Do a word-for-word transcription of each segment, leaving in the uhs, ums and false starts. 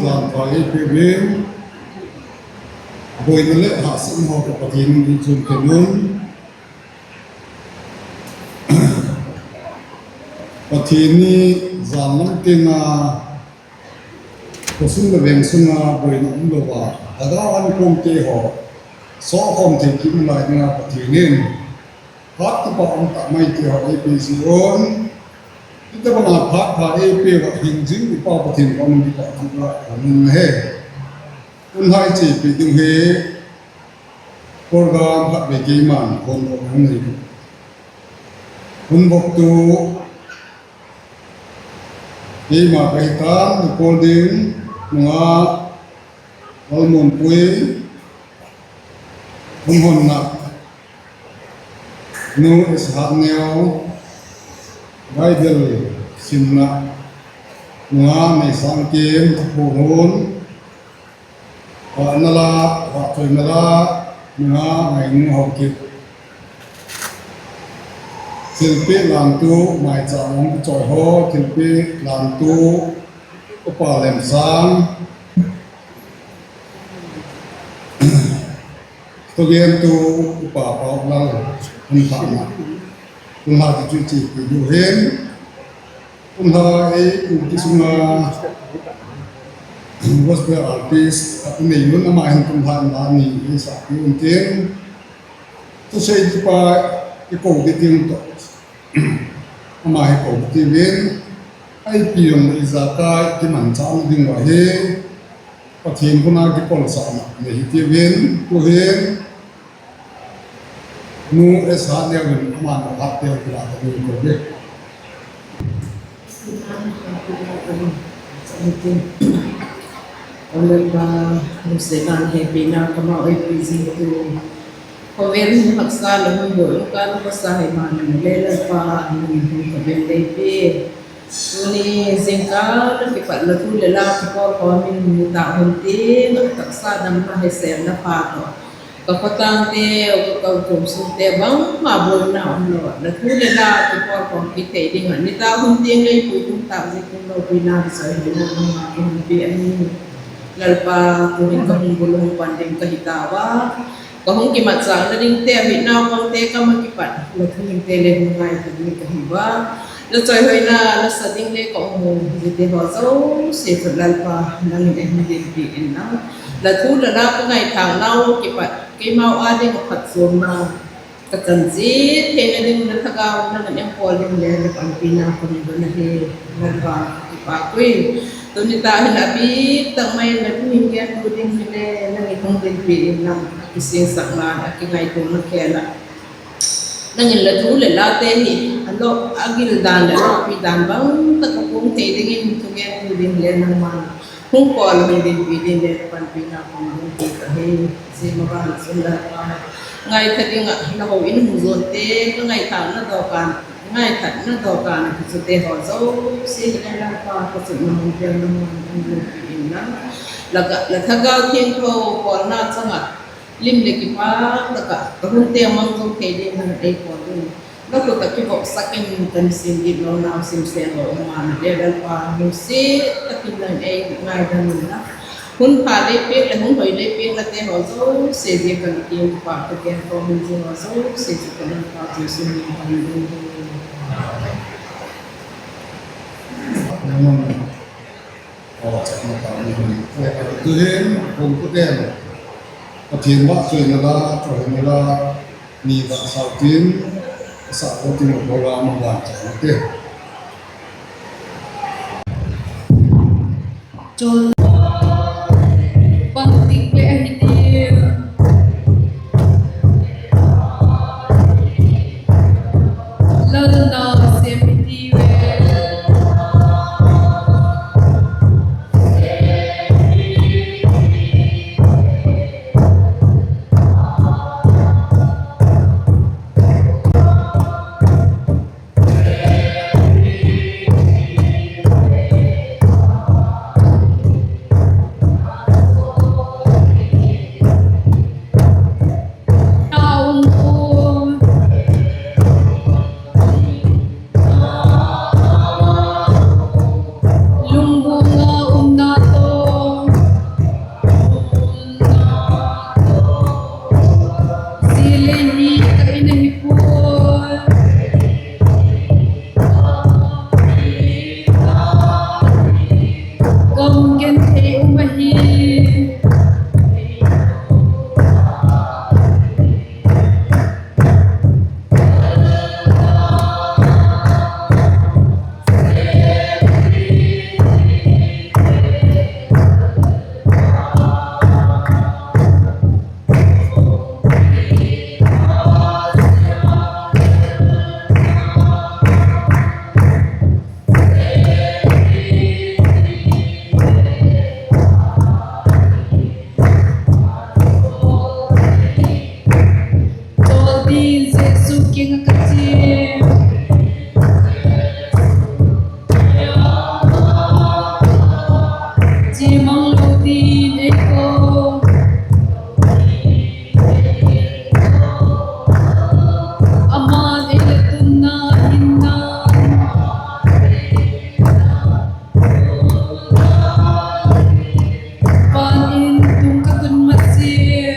Jan pha ei pe uvin, buaina leh hahsatna haw tawh Pathian in ei chuam thei un. Pathian ni jan lam tiang a, khawsung leh veng sung a buaina umlo a, thagau an kuangte haw sawkhawm thei kit nalai ding a Pathian in phat kipak um tak mai te haw ei pe zi un. Hitobang a phat pha ei pe ua hin zing i Pa Pathian ka um kipak thupha ka hun ahi. Hun hai chiapi ding hi program khat vei keima'n hun bawk hun nei, hun bawktu keima ka hi ta'n, i pawl ding nung a Lalmuanpui, hun honna Nu S. Hatneu, Bible simna nung a Neisangkim, a pu hun, vahchoina la, vahchoina la nung a Ngainu Haokip, thilpiak lantu maichâm hung kichawi haw, thilpiak lantu Upa Lemsâng, thugentu Upa Paulal, hun honna, hun honna ti chu chiapi diu hin, hun honna ei kum ti sung a gospel artist a nei un, ama hin hun honna ni ei sakpi un tin, thusei dipa i ko ding tiang tawh ama hi ko ding tiu in, a i piang i zakai kimanchâkna ding ua hi Pathian hun a kipawlsakna nei hi tiu in, tu'hin Nu S. Hatneu in ama'n a phat tel kila ta ding ka ve. Lalpa, lungsiatna hepina ka mau ei pui zing tu, khawvel hun haksa leh hun buai um ka la pasa hi ma nang le Lalpa, nang in hun ka ven lei pia. Tuni zingkal a kipat la thu leh la kipawl khawm in nitâk hun tiang a taksa damna hisêlna pha tawh ka khawtâng teu, ka kochuam sungte bangma buaina umlo ah la thu leh la kipawl khawm kit thei ding ah nitâk hun tiang lei pui tung tâk ziak un lopina kisai hina nangma ka hun pia ahi. Lalpa, tu'hin ka hung bul hung pan ding ka hi tau a, ka hung kimatchâkna dingte hi naupangte kam ah kipat la thu hingte le hung ngaitha ding ka hi ua, la chawihoina la sa ding le ka um u, ziate haw zosia chu Lalpa, nang in ei hung dinpi inla, la thu la la ka ngaithâknau kipat keimau â ding ah phatchuamna ka chan chiat theina ding la thagau nang in ei pawl ding le la panpina ka hun don ahi. Lalpa, kipâk ui. Tuni tak hin a bîk tak mai in la thu hing gentu ding hile nang in hung dinpi inla, a kisingsakna, a kingaituana khêl ah nang in la thu leh late hi a lo a gil dan leh a lopi dan bang tak a puang thei dingin thugentu ding le nangma'n hung pawl, hung dinpi ding le panpina ka hun don kit ahi. Zia ma bang chun Lalpa, ngaitha ding ah la ho in hung zuante ka ngaithâkna dawkan, ngaithatna dawkan ah kichute haw zosia hi le Lalpa, ka chutna mun pen nangma'n hung dinpi inla, la thagau thiangtho pawlna chang ah lim leh kipâk tak ah ka hunte mang zo thei dingin ei pawl in, la khut ah kivopsak in ka nisim gitlo nau simseng lo um a, le Lalpa, lungsiat tak in nang in ei ngaidam inla, hun pha lei piak leh hun hoi lei piaknate haw zosia ziak a la kiang kipak ka gen kawm in, zia haw zosia chu ka Lalpa Jesu min in ka hun don hi. Tu'hin kumtute'n Pathian vahchoina la, chawihoina la, ni vak sau tin, a sa ko tin program a ban chang te. Chol pangtik le ahi tiu. Lalna sem hi tiu e. genthei um ahi. Chawl dingin Jesu kiang ah ka chia, chia mang lo dingin ei ko. Ama'n ei la tunna hinna pan in tung ka tun masia.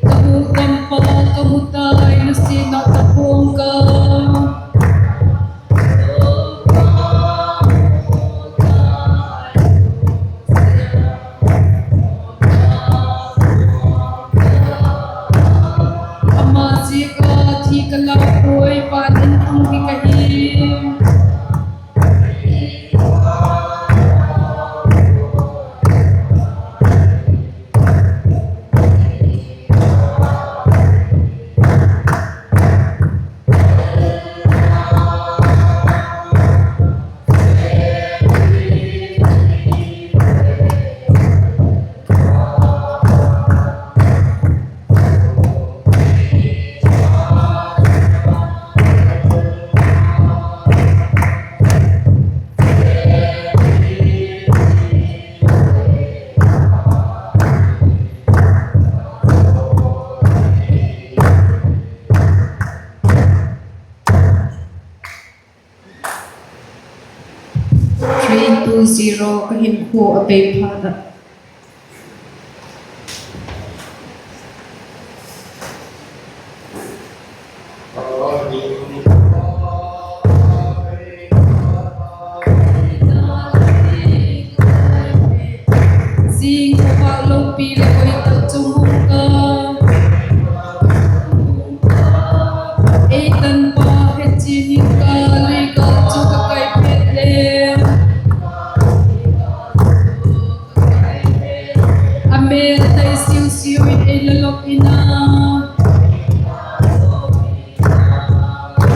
Ka bûk lampa ka mu tai, nusiatna ka puang ka. Ama ziak a thi ka lau puai, pan in tung ding ka hi. Three two zero, ka hinkhua a bei phat ah. Zing ka pâk lopi leh koi tak chung hung ka, ei tanpa hechian in ka, lei gâl chu ka kai phet le. A mêl tai siu siu in ei la lop in a.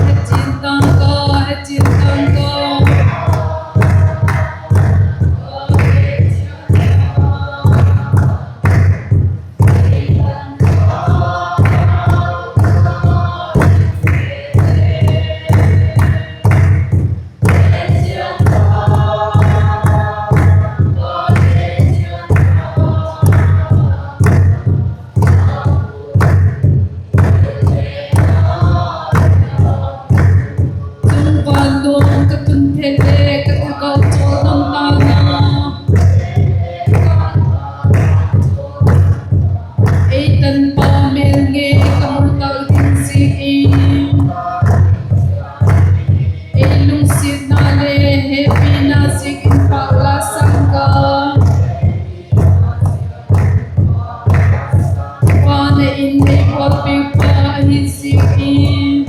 Hechian tang ka, hechian tang ka. Chung van nuam ka tun phet le ka thagau chawl dam ta na. Ei tanpa mêl ngei ka mu tak ding ziakin, ei lungsiatna le hepina ziakin pâk la sâng ka. Van a in ei pawlpipa ahi ziakin,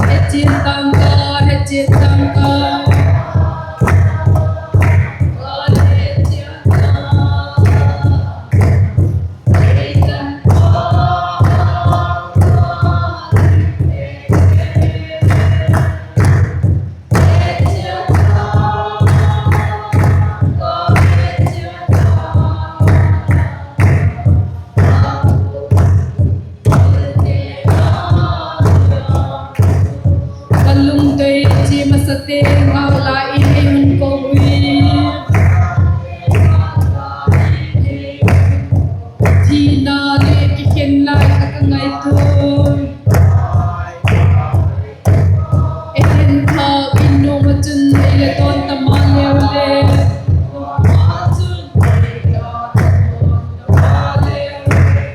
hechian tang ka, hechian tang ka. Ka lung Sate ngau lai in ei hun ko ui. Thina leh kikhen lai kha ka ngaitua. Ei khen thak in nuam ah chun ei le dawn ta maleu le,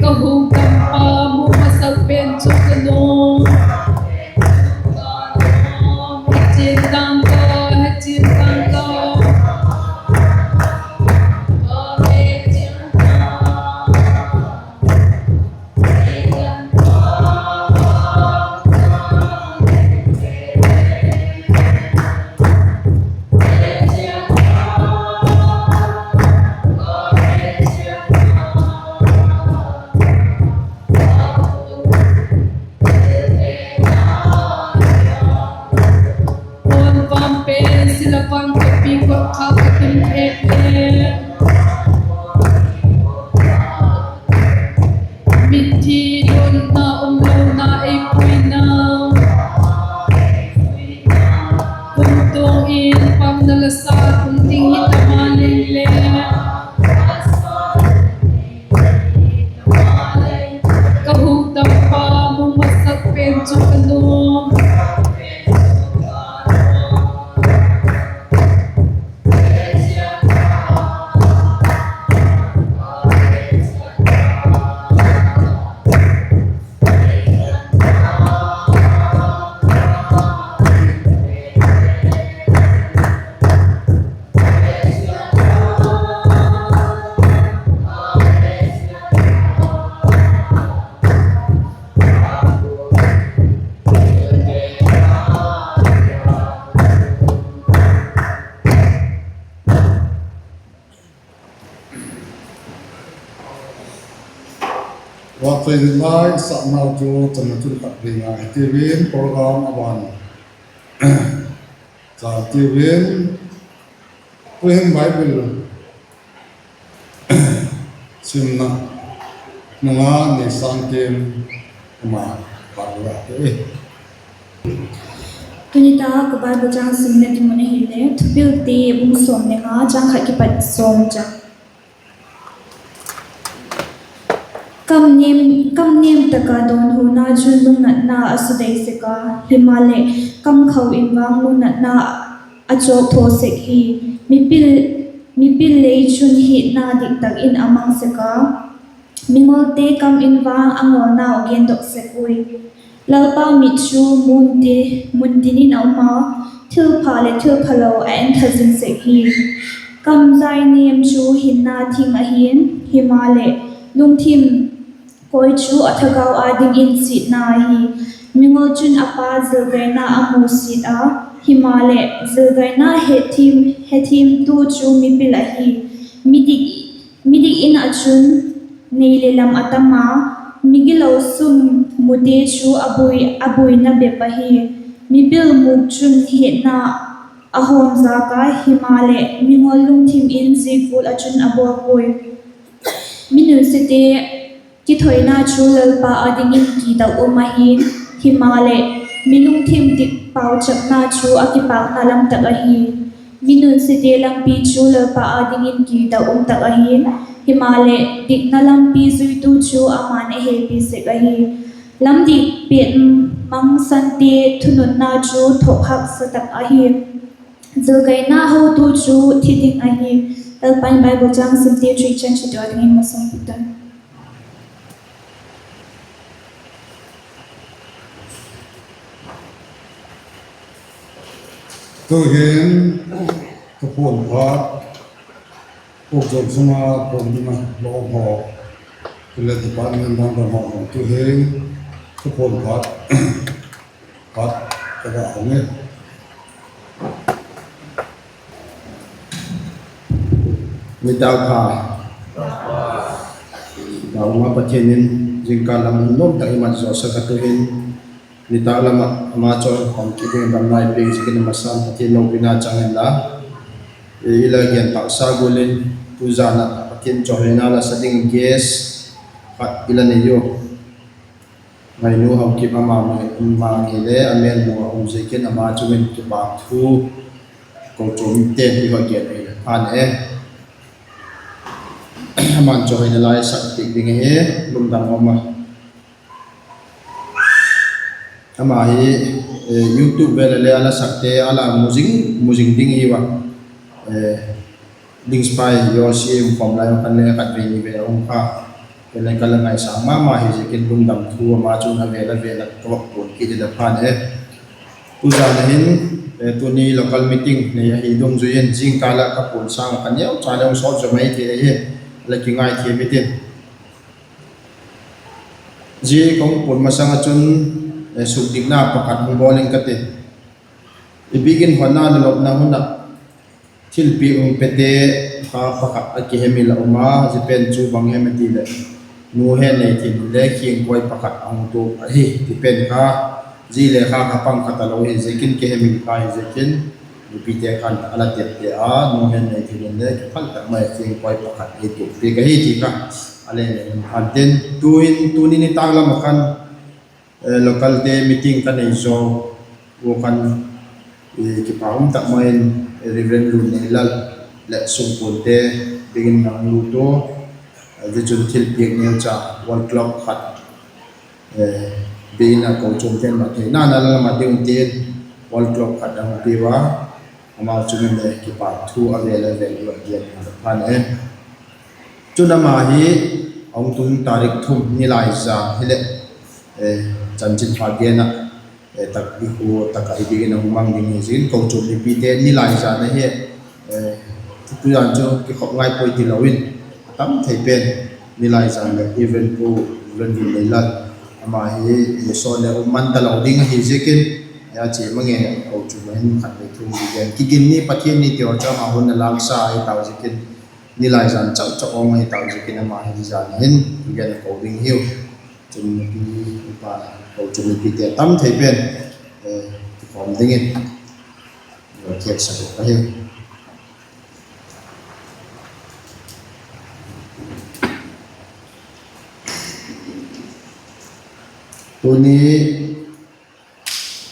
ka hukdampa mu masak pen chu ka nuam. Hechian tang ka, hechian tang ka. Puan vang pen sila vang khepi khat kha ka tung thei le, mithi lonna umlona ei puina, kumtuang in pamna la sa kum ding hi ta maleng le, ka hukdampa mu masak pen chu ka nuam. Vak thei lai saknau chu channa thum khat ding a, hi tivin program a ban cha tivin, tu'hin Bible simna nung a ni sâng tiam ama pâk la te. Tuni ta ka Bible châng simna ding mun ahile Thupilte bung sawm le nga châng khat kipat sawm châng. Kam nêm, kam nêm tak ah dawnhuna chun lungnatna a sudei sek a, himaleh kam khau in vang lungnatna a chawkthaw sek hi. Mipil, mipil lei chun hiatna dik tak in a mang sek a, mingolte kam in vang a ngawlnau a gendok sek ui. Lalpa mit chu mun ti, mun tin in a um a, thilpha leh thilphalo a entha zing sek hi. Kam zai nêm chu hinna thing ahi'n, himaleh lungthim kawi chu a thagau â dingin siatna ahi. Mingol chun a pa zilgaina a musit a, himaleh zilgaina hethiam, hethiamtu chu mipil ahi. Midik, midik in ah chun nei leh lam a tam a, migilo sum mute chu a bui, a buina bep ahi. Mipil mûk chun hiatna a hawmzak a, himaleh mingol lungthim in zia gual ah chun a bawl puai. Mi nutsiate kithoina chu Lalpa â dingin kitak um ahi'n, himaleh mi lungthim dik pauchapna chu a kipâkna lam tak ahi. Mi nutsiate lampi chu Lalpa â dingin kitak um tak ahi'n, himaleh dikna lampi zuitu chu ama'n a hepi sek ahi. Lam dik pêt mangsante thununna chu thok haksa tak ahi. Zilgaina hotu chu thi ding ahi. Lalpa'n Bible châng simte chu i chan chiat ua dingin masang putan. Tu'hin, thupuan phat, pukzawm sung a puan ding a lawm haw, tule department dang dang haw tu'hin, thupuan phat, phat ka ga hong e. Nitâk pha. Nitâk pha, Pathian in zingkal lam nuam tak i mat zawsak a tu'hin, nitâk lam ah ama chawi khawm kit ding damna i piak ziakin a masa in Pathian lopina chang inla, i la gen taksa gual in, tuzan ah Pathian chawina la sa ding guest khat i la nei u. Ngainu Haokip ama, ama ngei le a mêlmu a um ziakin ama chung in kipak thu kochuamte hi hoi gen ahi phan e. Aman chawihoina la sak piak ding ahi, lungdam um a. Ama hi YouTube vêl a le a la sakte a la mu zing, mu zing ding hi a. Ding spy yo si um khawm lai khan le khat vei ni vei a um kha. Ken le ka la ngaisâng ma ma hi ziakin lungdam thu ama chung a vêl a vêl a ka va puan kit ding a phan e. Tuzan a hin, tuni local meeting nei ahi dungzui in zingkal ah ka puan sâng ah ka neu cha le hung sawt zaw mai thei ahi, la kingai thiam hitin. Zia ka hung puan masang ah chun, sukdikna pakhat hung bawl ing ka ti. I biakin honna lelopna hun ah thilpiak hung pete kha pakhat a kihemil a um a, zia pen chu bang hem a ti leh, nu Henneithi in le khingkuai pakhat a hung tuak ahi ti pen kha, zia le kha ka pang kha talo hi ziakin kihemil kha hi ziakin, mipite khan a la tepte a, nu Henneithi in le kiphal tak mai khingkuai pakhat ei tuak piak ahi ti kha a le nei hun phan tin, tuin tuni nitâk lam ah khan localte meeting ka nei zaw ua khan, kipak um tak mai in Reverend Lunneilal leh sungkuante biakin a hung lut ua, zia chun thilpiak neucha wall clock khat, biakin a kochuamte'n mat theina na la mat ding un ti'n wall clock khat a hung piu a, amau chung in le kipak thu a vêl a vêl a gen a phan e. Chun ama hi a hung tung tarik thum Nilaizan hileh, chanchinpha gen ah, tak i khu tak ah i biakin a hung mang ding hi ziakin kochuam mipite Nilaizan ahi, tujan chu kikhop ngai puai tilo in, a tam thei pen Nilaizan leh Reverend Pu, Reverend Lunneilal, ama hi sawt le um man talo ding ahi ziakin, a chia ma nge, kochuam a hin khat le thum kigen, kiginni Pathian ni ti haw chu ama hun a lâksa ahi tau ziakin, Nilaizan chau chau awng ahi tau ziakin ama hi zan hin kigen a ko ding hiu. Chun nupi, nupa, kochuam mipite tam thei pen kikhawm dingin ka kiaksak uh ahi. Tuni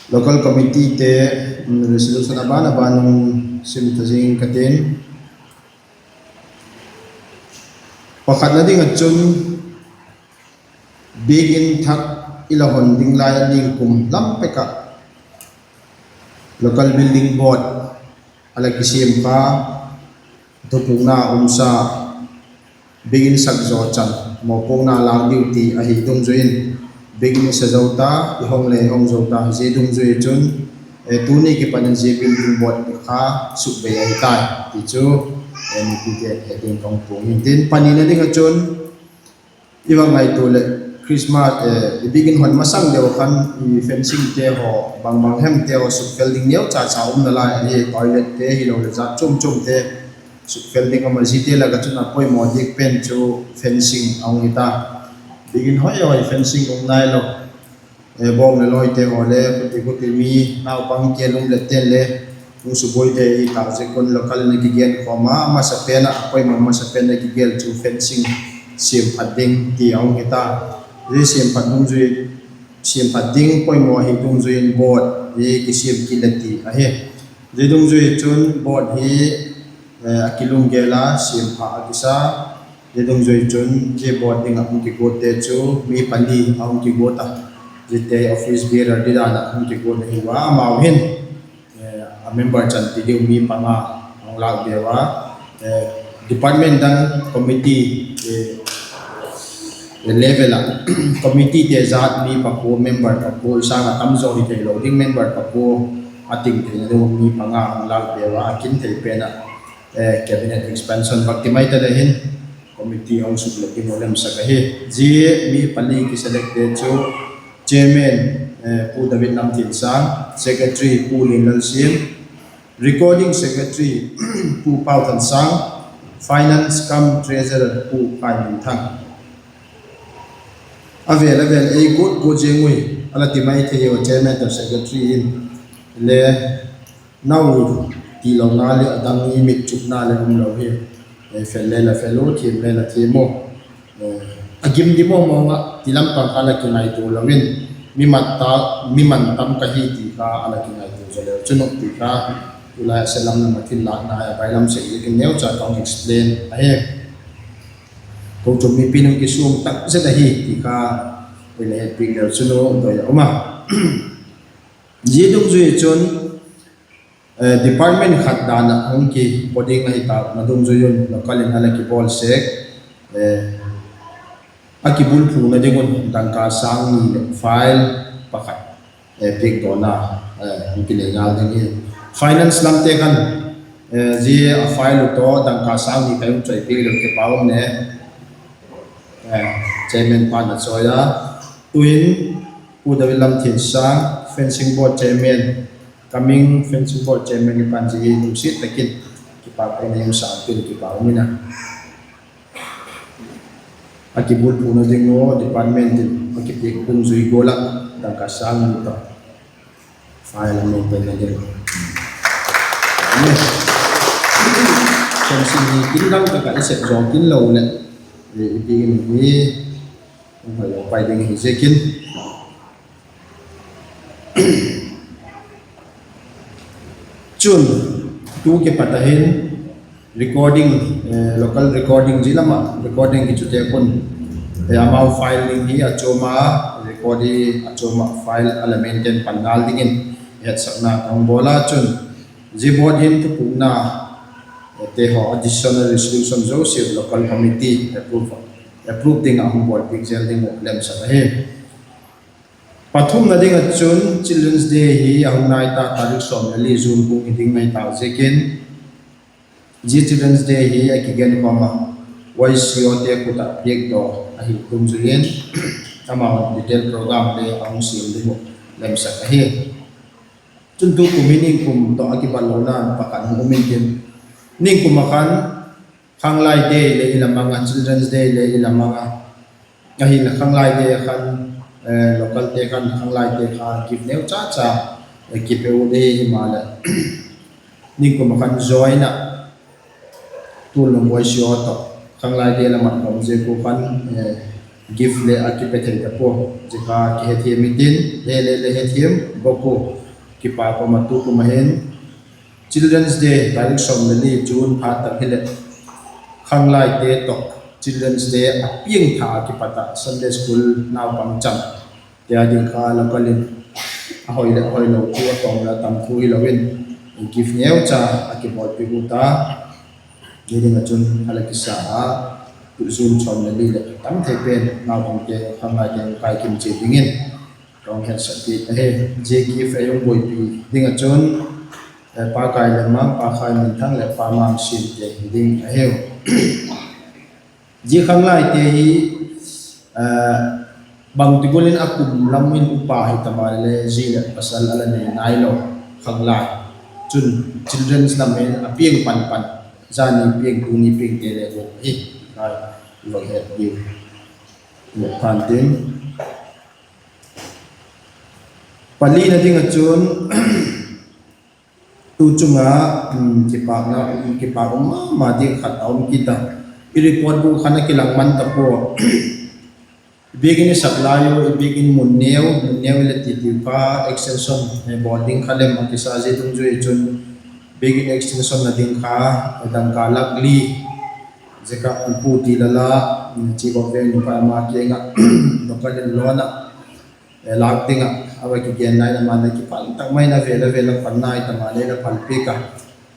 local committeete resolution a ban a ban hung sim ta zing ka tin. Pakhatna ding ah chun, biakin thak i la hon ding lai a ningkum lam pek ah local building board a la kisiam kha, thupukna umsa, biakin sak zaw chan mawpuakna lâk diu ti ahi dungzui in, biakin i sa zo ta, i hong le i hong zo ta, zia dungzui chun, tuni kipat in zia building board kha sukbei ahi tai ti chu mipite he ding ka hung puang intin, panina ding ah chun, i va ngaitua leh Christmas, i biakin hon masang deu khan i fencingte haw, bang bang hemte haw sukfel ding neu cha cha um nalai ahi, toilette hilo leh jat chuam chuamte sukfel ding um a, ziate lak ah chun a poimaw diak pen chu fencing a hung hi ta. Biakin hoi hoi fencing um nailo, bawng le lawite haw le khuti khuti mi, naupang kia lum leh ten le hung subuai thei hi tau ziak un local in a kigen khawm a, a masapen ah, a poimaw masapen a kigel chu fencing siamphat ding ti a hung hi ta. Zia siamphat dungzui, siamphat ding poimaw ahi dungzui in board hi kisiam kit le ti ahi. Zia dungzui chun board hi a kilunggel a siampha a kisa. Zia dungzui chun zia board ding ah hung kiguatte chu mi pali a hung kiguat a, ziate office bearer didan ah hung kiguat ahi ua, amau hin a member chan ti diu mi panga a hung lâk be ua, department dang committee level ah committeete zat mi pakua, member pakua, i sâng ah tam zaw hi theilo ding member pakua, a ting theina diu mi panga a hung lâk be ua, a kin thei pen ah cabinet expansion bak ti mai ta le hin committee a hung suklat ding uh lemsak ahi. Zia mi pali kiselectte chu chairman Pu David Lamthiansâng, secretary Pu Lianlalsiam, recording secretary Pu Pauthansâng, finance cum treasurer Pu Phaiminthang. A vêl a vêl ei guat guat ziang ui, a la ti mai thei ua chairman tawh secretary in le nau tilona leh a dang i mitchukna le umlo hi, fel le la fel u, thiam le la thiam u, a gim di mawng mawng ah ti lam pang kha la kingaitua lo in, mi man ta, mi man tam ka hi ti kha a la kingaitua zaw leu chun uh ti kha, tulai a se lam lam a thil lâkna a bailam sek ziakin neucha ka hung explain ahi. Kochuam mipi'n hung kisuang tak zet ahi ti kha, ei la hetpiak leu chun uh doi a um a. Zia dungzui chun, department khat dan ah hung kipo ding ahi tâkna dungzui un local in a la kibawl sek, a kibulphuna ding un dangka sâng ni leh file pakhat piakdawna hung kinei ngal ding hi. Finance lamte khan zia a file uh tawh dangka sâng ni kai hung choi piak leu kipak um ne. Chairman pa'n a choi a, tu'hin Pu David Lamthinsâng, fencing board chairman, coming fencing board chairman i pan zia hi lungsiat tak in kipâk ei nei um sâng tin kipâk um in a. A kibulphuna ding uh department in a kipiak dungzui gual ah dangka sâng ni tawh file a maintain na ding. Fencing hi kin dang tak ah i sep zaw kin lo leh, i biakin hi hung hoi lo pai ding hi ziakin. Chun, tu kipat a hin recording, local recording zia lam ah recording kichute khun, amau file ding hi a chuam a, record hi a chuam ah file a la maintain pan ngal dingin hetsakna ka hung bawl a chun, zia board hin thupukna te haw a decision a resolution zosia local committee approve ding ah hung bawlpiak zel ding uh lemsak ahi. Pathumna ding ah chun Children's Day hi a hung nai ta, tarik sawm le li June bung hi ding mai ta ziakin, zia Children's Day hi a kigenkhawm a, Y C O te khut ah piakdaw ahi dungzui in, amau detail program le a hung siam ding uh lemsak ahi. Chun tu kum hi ningkum tawh a kibatlona pakhat hung um intin, ningkum ah khan Khanglai Day le i la mang a, Children's Day le i la mang a, ahinla Khanglai Day khan localte khan Khanglaite kha gift neu cha cha kipe u le himaleh, ningkum ah khan join ah Tualnung Y C O tawh Khanglai Day la mat khawm ziak u khan gift le a kipe thei ta pua, zia kha kihethiam intin, he le le hethiam bawk u. Kipak um a, tu kum a hin Children's Day tarik sawm le li June phat tak hileh Khanglaite tawh Children's Day a piangtha a kipat ah Sunday School naupang cham te a ding kha local in a hoi leh a hoilo thu a tawm leh a tam thu hilo in gift neu cha a kibawlpiak u ta. Zia ding ah chun a la kisa a, tu June sawm le li leh tam thei pen naupangte Khanglaite hung kai kim chiat dingin ka hung hetsak kit ahi. Zia gift ei hung buaipi ding ah chun Pa Kailemang, Pa Khaiminthang leh Pa Mangsiamte hi ding ahiu. Zia Khanglaite hi bangti gual in a kum lam in upa hi ta maleh zi leh pasal a la nei nailo Khanglai. Chun children's lam in a piang pan pan, zani piang, tuni piangte le um hi, i va het diu. Phalin, palina ding ah chun tu chung ah kipâkna, kipâk um ma ma ding khat a um kit a, i report bu khan a kilang man ta pua. I biakin i sak lai u, i biakin mun neu, mun neu i la ti ti kha extension bawl ding kha lem a kisa, zia dungzui chun biakin extension na ding kha dangka lak li, zia kha Pu Tilala, Chief of Veng pa, ama kiang ah local in loan ah lâk ding ah a va kigen nai, ama le kipâk tak mai in a vêl a vêl a pan nai ta maleh la phalpiak a,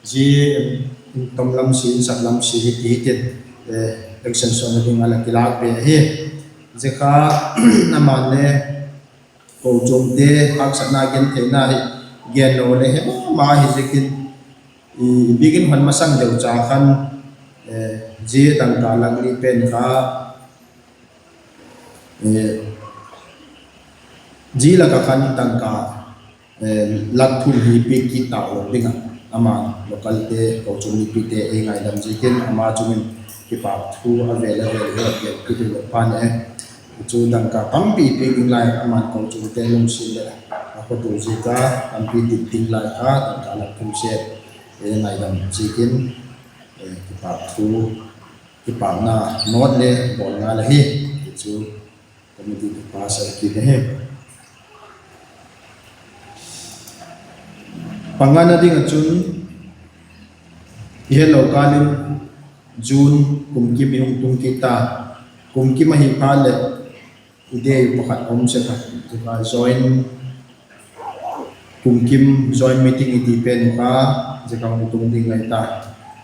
zia in tom lam si, in sak lam si hi ti hitin extension na ding a la kilâk be ahi. Zia kha ama le kochuamte haksatna, gentheina hi gen lo le he ma ma hi ziakin, i biakin hon masang deu cha khan zia dangka lak li pen kha zia lak ah khan dangka lak thum hi piak kit talo ding ah, ama localte, kochuam mipite ei ngaidam ziakin ama chung in kipâk thu a vêl a vêl hi a gen kit u leh pha ne. Chu dangka tampi piak ding lai, ama kochuamte lungsiat leh a khawtu ziak a tampi dik ding lai kha dangka lak thum sep ei ngaidam ziakin kipâk thu, kipâkna note le bawl ngal ahi. Chu Committee ka pass a kit ahi. Pangana ding ah chun, i hetlo kâl in June kum kim i hung tung kit ta. Kum kim ahi phat leh i day pakhat um sek a, zia kha joint kum kim joint meeting i ti pen kha, zia kha hung tung ding ahi ta.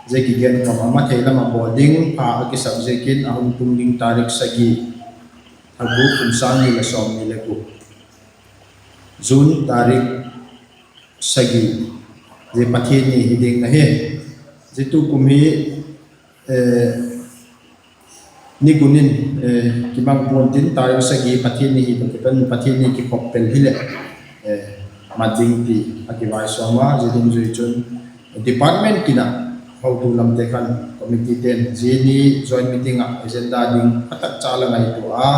Zia kigen kha a mathei lam ah bawl ding pha a kisak ziakin a hung tung ding tarik sagi, tha guk, kum sâng ni leh sawmni leh guk, June tarik sagi, zia Pathian ni hi ding ahi. Zia tukum hi ni gun in kimang pua'n tin, tarik sagi Pathian ni hi bang kiton, Pathian ni kikhop pel hileh mat ding ti a kivaisawm a, zia dungzui chun department kin ah hotu lamte khan committeete'n zia ni joint meeting ah agenda ding a takcha la ngaitua a,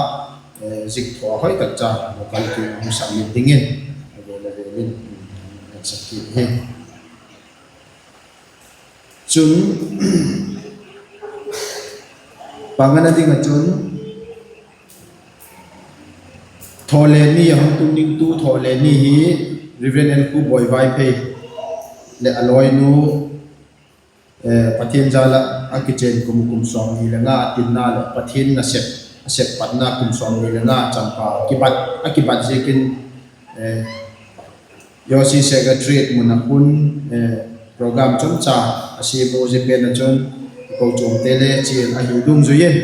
zikthaw a hoi takcha local kin hung submit dingin a vêl a vêl in sak kit hi. Chun, pangana ding ah chun, Thawlen ni a hung tung ding tu Thawlen ni hi Reverend Elkhup Boi Vaiphei leh a lawinu, Pathian jal ah a kichen kum, kum sawmni le nga a tinna leh Pathian nasep, a sep patna kum sawmni le nga champha a kibat ziakin, EOC Secretariat mun ah khun program chomcha a siam u, zia pen ah chun kochuamte le chial ahi dungzui in,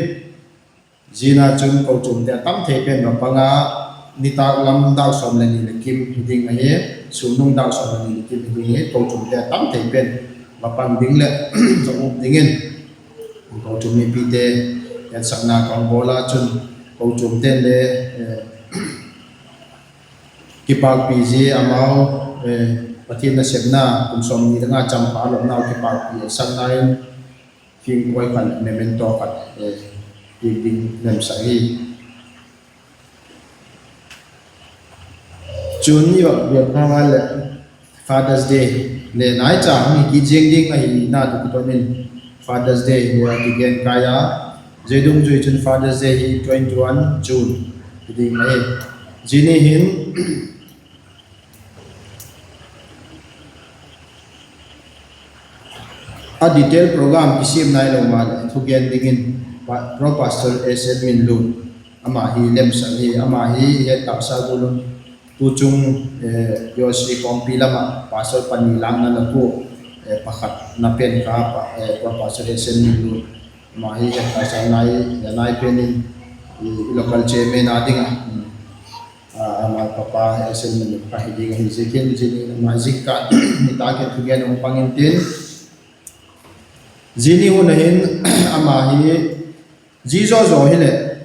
zia ah chun kochuamte a tam thei pen va pang a, nitâk lam dâk sawm leh ni leh kim hi ding ahi, sumnung dâk sawm leh ni leh kim hi ding ahi, kochuamte a tam thei pen va pang ding leh va um dingin kochuam mipite hetsakna ka hung bawl a, chun kochuamte'n le kipâkpi zia amau Pathian nasepna kum sawmni le nga champha a lopnau kipâkpi a sakna in fimkuai khat, memento khat piak ding lemsak hi. Chun i va biak pha ngal leh Father's Day le naicha hung hi kit ziang ding ahina tawh kiton in Father's Day le a kigen kai a, zia dungzui chun Father's Day hi twenty one June hi ding ahi. Zia ni hin a detail program kisiam nailo maleh thugen dingin Pro Pastor S N Minlun, ama hi lemsak hi, ama hi het taksa gual un tuchung EOC kawmpi lam ah pastor pani lâkna la tua, pakhatna pen kha Pro Pastor S N Minlun, ama hi het taksa nai, nai pen in i local chairman a ding a, ama papa S N Minlun kha hi ding ahi ziakin, zia ni ama zingkal nitâk in thugen hung pang intin, zia ni hun a hin ama hi zia zaw zaw hileh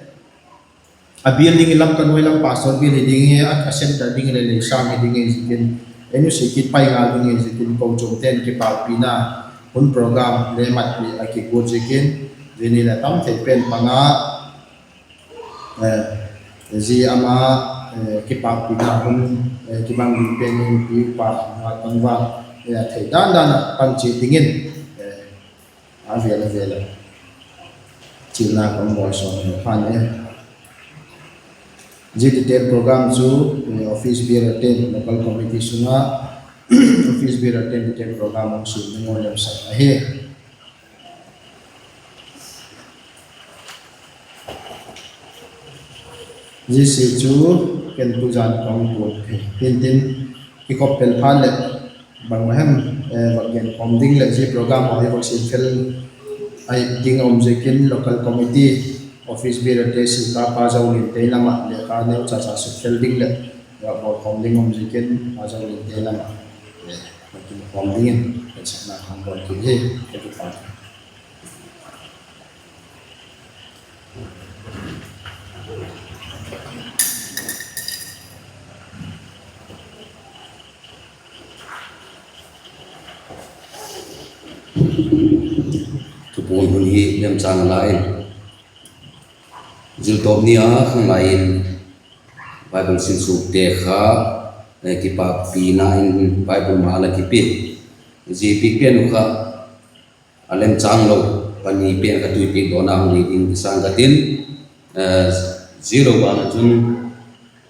a bial ding i Lamka nuai lam pastor bial hi ding hi, a centre ding hileh Leisang hi ding hi ziakin, ei nusia kit pai ngal ding hi ziakin kochuamte'n kipâkpina hun program le matpi a kiguat ziakin, zia ni leh tam thei pen pang a zia ama kipâkpina hun kibang ding pen in pi pa nga tangval a thei dan dan ah pang chiat dingin a vêl a vêl ah chialna ka hung bawl sawn phan e. Zia detail program chu office bearerte'n, local committee sung ah office bearerte'n detail program hung siam ding uh lemsak ahi. Zia chu ken tuzan ka hung puan thei hintin, kikhop pel phat leh bangma hem va gen khawm ding leh zia program haw hi va siam fel ahi ding a um ziakin local committee, office bearerte, sikapa Zolinte lam ah lekha neucha cha sut fel ding leh va bawl khawm ding um ziakin a Zolinte lam ah va kin khawm dingin hetsakna ka hung bawl kit hi. Ka kipak. Thupuan hun hi lemchâng a la in, ziltawp ni a khanglai in Bible sinsukte kha kipakpina in Bible ma la kipia, zia piak pen uh kha a lemchâng lo pani pen kha tuipiak dawna hung hi ding ti sâng ka tin, Zia lo ban ah chun,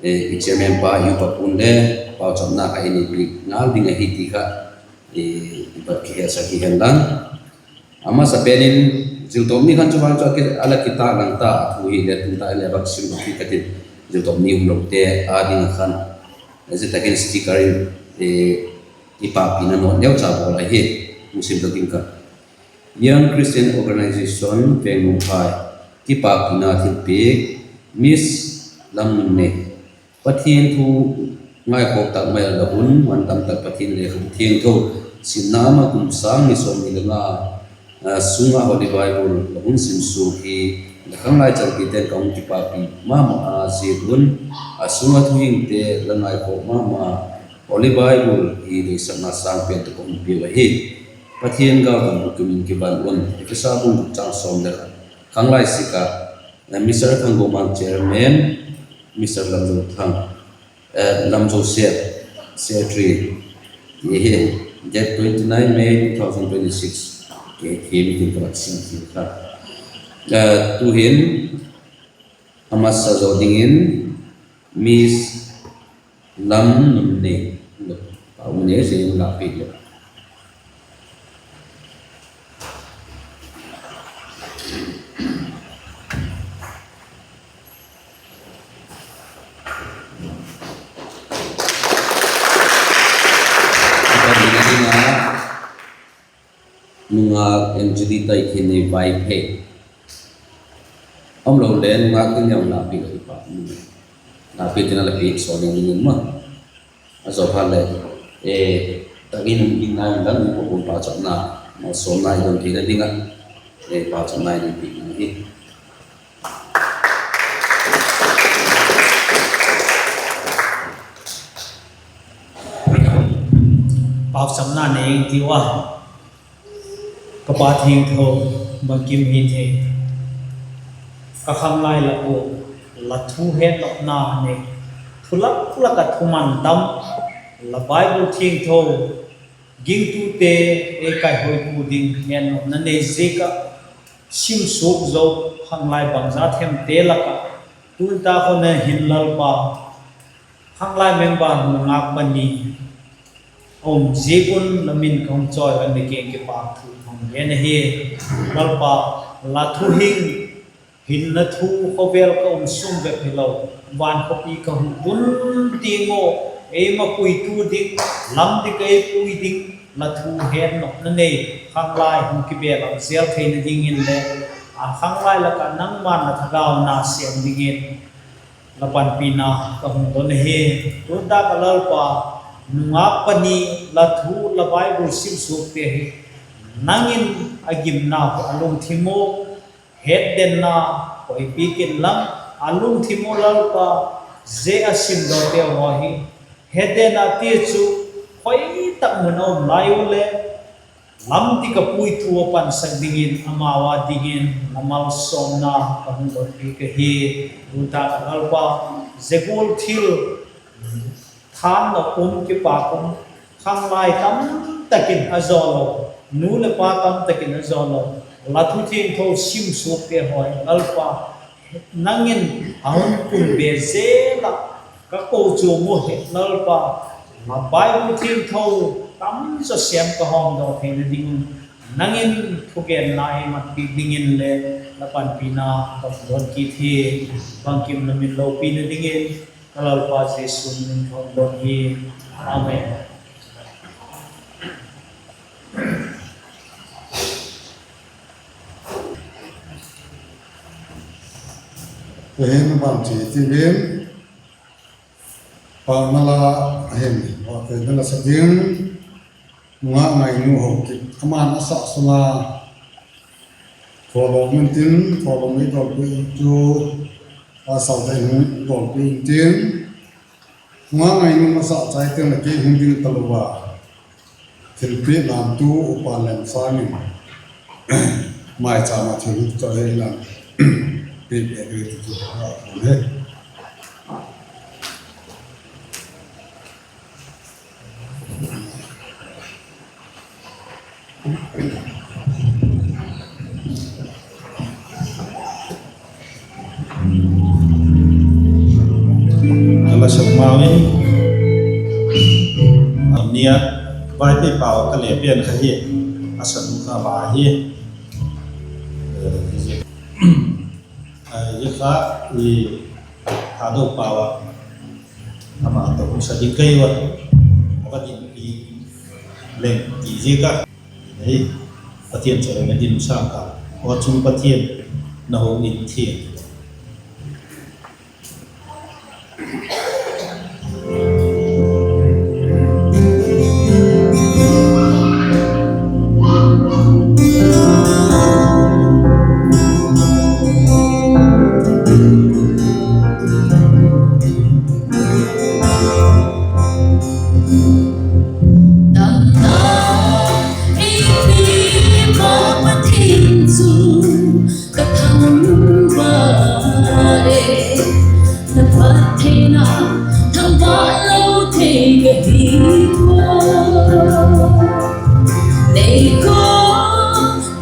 i chairman pa Yu Papu'n le pauchapna kha ei nei piak ngal ding ahi ti kha, i bat kihetsak hi hen lang. A masa pen in, ziltawp ni khan chu vang chu a la kitâk lang ta a thu hile, tu ta le vak sim bak hi ka tin, ziltawp ni umlote â ding ah khan, zia tak in sticker in, i pâkpina note neucha bawl ahi, hung sim dok ing ka. Young Christian Organisation Vengmuanghai, kipâkpina thilpiak, Miss Lamnunei. Pathian thu ngaikhawk tak mai a la hun, man tam tak Pathian lekhabu thiangtho simna ama kum sâng ni sawmni le nga sung ah Holy Bible la hun sim suak hi, la khanglai chalkite'n ka hung kipâkpi ma ma a, zia hun a sung ah thuhingte la ngaikhawk ma ma, Holy Bible hi doisakna sâng pen tawh ka hun piau ahi. Pathian gâl tam bukim in kivan un. Ephesa bung guk châng sawm le khat. Khanglai sik ah, Mister Thangomang, Chairman, Mister Lamzothang, Lamzosiat, Secretary, ti hi, date twenty nine May two thousand twenty six, kei thiam ding ka vak sim thim kha. Tu'hin, a masa zaw dingin, Miss Lamnunei, pau nei zing lâkpiak leh. Nungâk Angelita Ikhinnei Vaiphei. Umlo le nungâk tin jong lâkpiak leh pa, lâkpiak tin a la piak sawn ding dingin ma. A zaw phat leh, tak in um ding nai un dan, i pawtdawna pauchapna, malsawmna i don theina ding ah, pauchapna i nei piak ding ahi. Pauchapna nei ing tiu a. Ka Pa thiangtho, bangkim hi thei, ka khanglai lak ua la thu hetnopna nei, thu lak lak ah thuman tam, la Bible thiangtho, gingtute ei kaihawitu ding hetnopna nei ziak ah, sim suak zo khanglai bangza themte lak ah, tu nitâk hun a hin Lalpa, khanglai member nungâk pani a um ziak un la min ka hung chawi a, la kiang kipâk thu ka hung gen ahi. Lalpa, la thuhing, hinna thu khawvel ka um sung bep hilo, van khawpi ka hung tun tiang ua, eima puitu ding, lam dik ei pui ding, la thu hetnopna nei, khanglai hung kibelap zel theina dingin leh, a khanglai lak ah nangma'n la thagau na sêm dingin la panpina ka hung don ahi. Tu nitâk ah Lalpa, nungâk pani la thu, la Bible sim suakte hi nang in a gimna a lungthim u, hetdenna koipiak inla, a lungthim u Lalpa, zia a simdawkte haw hi hetdenna ti chu khoi tak mun a um lai u leh, lam dik a puitu a pansak dingin amau â dingin la malsawmna ka hung donpi ka hi. Tu nitâk ah Lalpa, zia gual thil thanna um, kipâk um, khanglai tamtak in a zaw lo, nu leh pa tamtak in a zaw lo, la thu thiangtho sim suakte haw hi Lalpa, nang in a hun pun be zel ah, ka kochuam u hi Lalpa, la Bible thiangtho tamzaw sêm ka hawmdaw theina ding un, nang in thugenna ei matpiak dingin leh la panpina ka hung don kit hi. Bangkim la min lopina dingin ka Lalpa Jesu min in ka hung don hi. Amen. Tu'hin a ban chi ti vin, pâkna la ahin, a theina la sa ding, Nungâk Ngainu Haokip, ama'n a sak sung a, thawlawm intin, thawlawm ei dawlpi chu, a sau thei hung dawlpi intin, Nungâk Ngainu a sak chai teng leh kei hung ding talo a, thilpiak lamtu upa Lemsâng in, maichâm a thil chawihoi lam piak e ti chu a um hi. Pau in, a nia, Vaiphei pau ka le pen kha hi, a sanu kha ama hi. Zia kha i Thadou pau ah, ama tawh hung sa ding ka hi ua, a va dinpi leng ti ziak a, ei, Pathian chawihoina ding sâng ka, Aw chung Pathian, na hung in thiang. Pathian chu ka thangvâl e, na phattheina thangvâl lo thei ka hi ua. Nei kha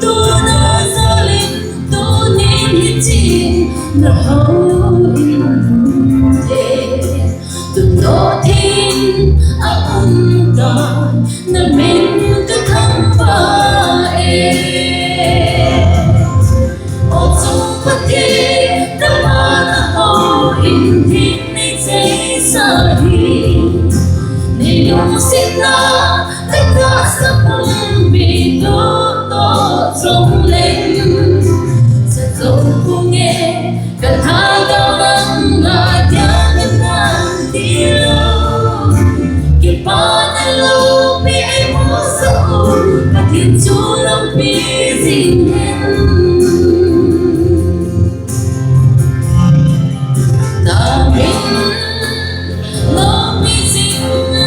tuna zal in, tuni hi chin na hau in te, tun dawk thei in a um ta, na min ka thangvâl e. Aw chung Pathian, na ma na hau in ding nei chei sa hi, nei lungsiatna ka taksa pumpi tu tawh chung leng, sa zo pung e, ka thagau lang a dia ka tan ti lo. Kipana lopi ei musa u, Pathian chu lopi zing hen. Na min lopi zing a,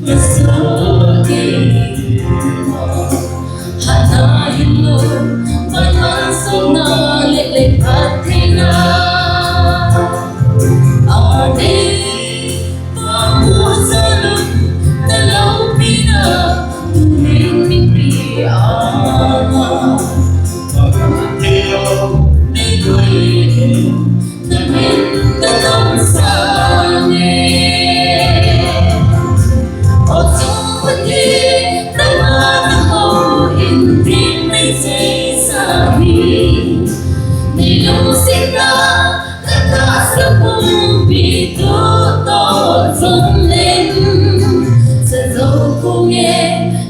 na sa ti hatna hilo, vanlangsona leh lei phattheina a nei, pa musa u, na lopina tuni mipi a, na min ka dong sa e. Aw chung Pathian, na ma na hau in ding nei chei sa hi, nei lungsiatna ka taksa pumpi tu tawh chung leng, sa zo pung e,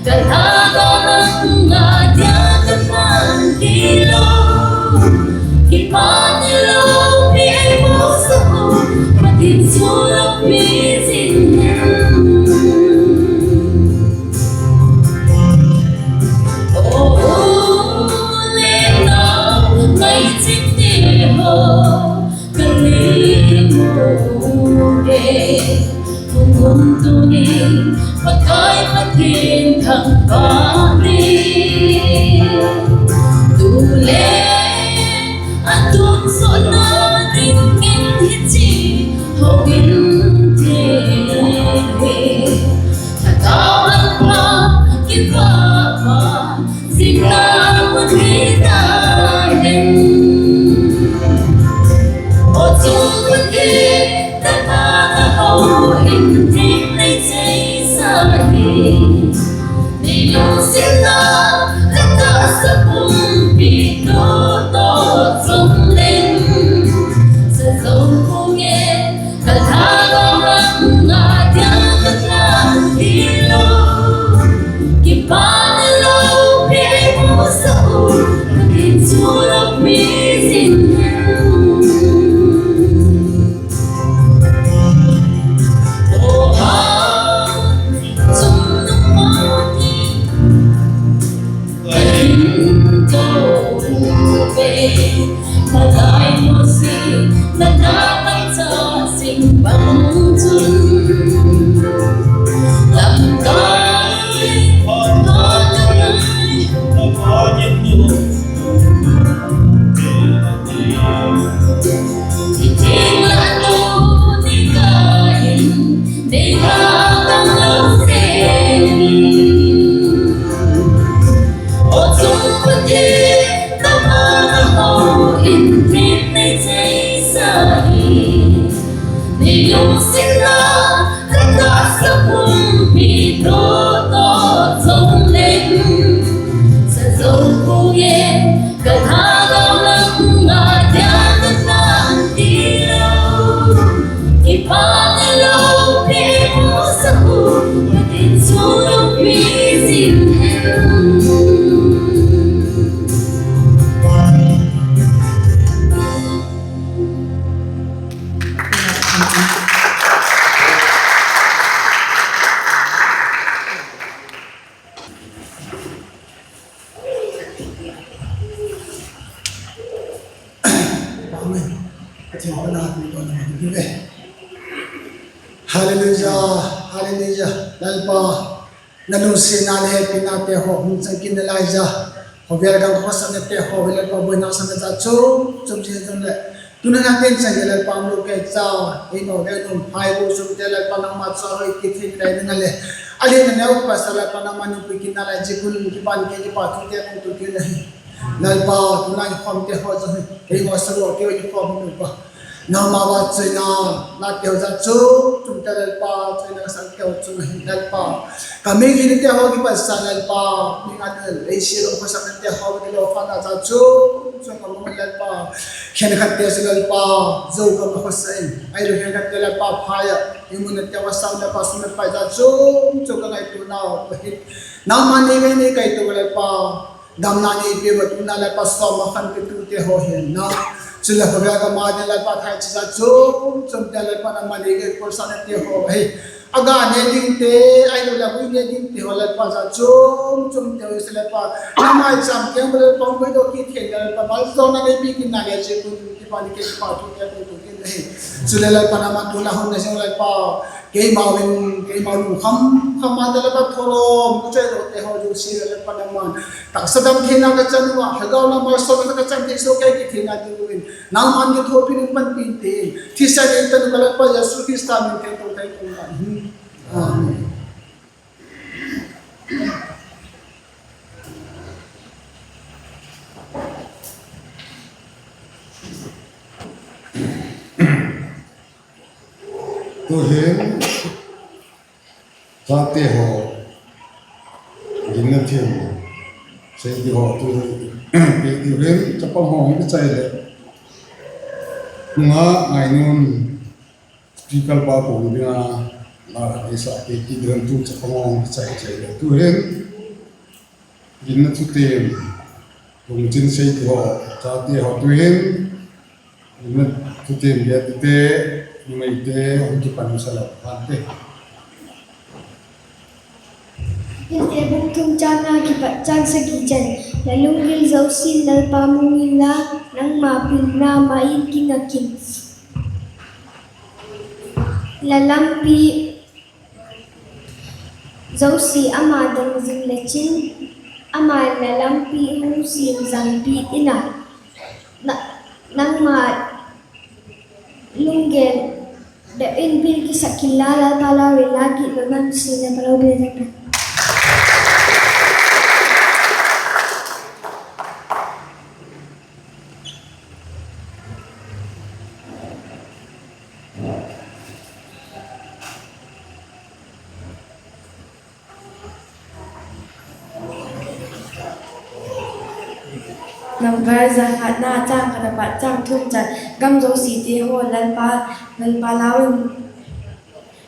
ka thagau lang a dia ka tan ti lo. Kipana lopi ei musa u, Pathian chu lopi zing hen. Aw u le nau, ngai chingte haw, ka ni mu e. Hung um tuni, Pakai Pathian thangvâl ni, tu le a tun sawtna dingin hi chi hou in te, Thagau Lalpa kipâk ma, zingkal mun hi ta hen. Aw chung Pathian, na ma na hau in ding nei chei sa hi, nei lungsiatna ka taksa pumpi tu tawh chung leng, sa zo pung e, ka thagau lang a dia ka tan ti lo. Kipana lopi ei musa u, Pathian chu lopi zing hen. Aw ha, chungnung ma hi, ka hin ko Hallelujah, hallelujah. Lalpa, na lungsiatna leh hepinate haw hung chang kit nalai a, khawvel gam khawsaknate haw hi Lalpa buaina sâng a chuam chuam zing leh, tuna na tin chang hi Lalpa, um lo kei cha, ei no le num hai bu sumte Lalpa nangma chu a hoi kit thei nalai ding a leh, a lian a neu pasa Lalpa nangma nungpui kit nalai ziak un kipak in kei kipahthu te hung tu kit ahi. Lalpa, tuna i khawmte haw chu hi kei ngawsa lo kei i khawm hi lo pa, nangma va chuina, na teu za chu, chungte Lalpa, chuina ka sak teu chu hi Lalpa, ka mi ginate haw kipat sa Lalpa, mi nga del ei si lo khawsaknate haw kilo pha na za chu, chu ka mong Lalpa, khenkhatte chu Lalpa, zo ka ma khawsa in ai lo khenkhatte Lalpa phai a, i mun a teu a sau Lalpa sum le pai za chu, chu ka ngaituanau ahi. Nangma ni ve ni kaitua Lalpa, damna nei piak a tuna Lalpa sawm a khan pe tute haw hi na, chuleh khawvel gam a ding Lalpa thai chi za chuam chuamte Lalpa nangma ni ve pualsaknate haw hi, a ga ne dingte, ahiloleh a gui ne dingte haw Lalpa za chuam chuamte haw hi Lalpa, nangma i cham keng Lalpa hung puidok kit thei Lalpa malzawlna nei piak in na le ziak un kipak in kei kipahthu te hung tu kit ahi. Chuleh Lalpa nangma tuna hun na zing Lalpa, keimau in, keimau lungkham kham a Lalpa thawlawm ka chai lote haw zosia Lalpa nangma'n taksa dam theina ka chan ua, thagau lam malsawmna ka chan thei sua kei kit theina ding un, nangma'n kithuapi'n hung panpi in tin, thisan ei tanu ka Lalpa Jesu Khrista min theng tawh ka i kong dan hi. Amen. Tu'hin chate haw ginna thiam sei ti haw tu, ti hin chapang haw hung kichai leh, nunga Ngainun, speaker pa ko ding a, la ei sa ti ti hin tu chapang haw hung kichai chai leh tu'hin ginna thutiam, lungchin sei ti haw, chate haw tu'hin ginna thutiam bia tite, numeite hung kipan sa lo khan te. Pilte bung thum châng nga kipat châng sagi chan, la lunggil zosia Lalpa mu inla, nangma pilna ma in ging a kin. La lampi zosia ama dong zing lechin, ama'n la lampi hung siam zangpi in a, nangma lunggel bep in bil kisak inla, Lalpa lau in la gitlona nusia Lalpa lau bil tak tak. Number za khatna châng khat apat châng thum chan, gam zosiate haw Lalpa, Lalpa lau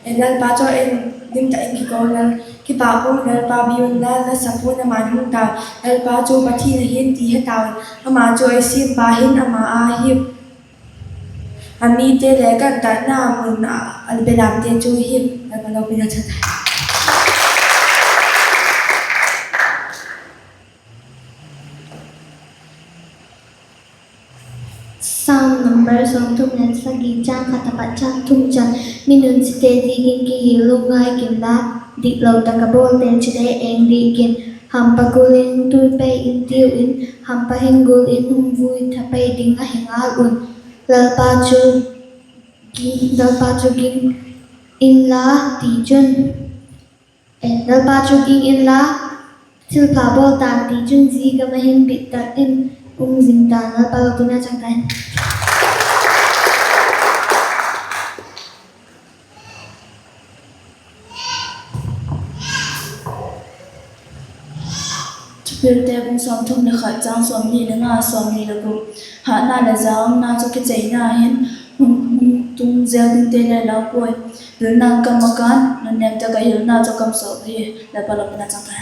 in, Lalpa chawi in lim tak in kiko inla, kipak pua'n Lalpa biu inla, la sapua'n ama'n hung tau, Lalpa chu Pathian ahi'n ti he tau, ama chu ei siampa hin ama ahi. A mite le kan tatna mun a belamte chu hi, Lalpa lopina chang tai. Sâm number sawmthum leh sagi, châng khat apat châng thum chan, mi nunsiate dingin kihil lungngai kinla, diklo tak a bawlte chule eng dik in, hampa gul in hung tui pei intiu in, hampa hin gul in hung vui tha pei ding ahi ngal un. Lalpa chu, Lalpa chu ging inla, tichun, Lalpa chu ging inla, thilpha bawl tan, tichun zia gam ah hin bit tak in um zing tan. Lalpa lopina chang tai. Thupilte bung sawmthum leh khat, châng sawmni leh nga, sawmni leh guk. Hatna leh zâumna chu kicheina hin hung tung zel dingte le lau puai. Pilna kam a kan, nunnêm tak a hilna chu kam sawp hi. Lalpa lopina chang tai.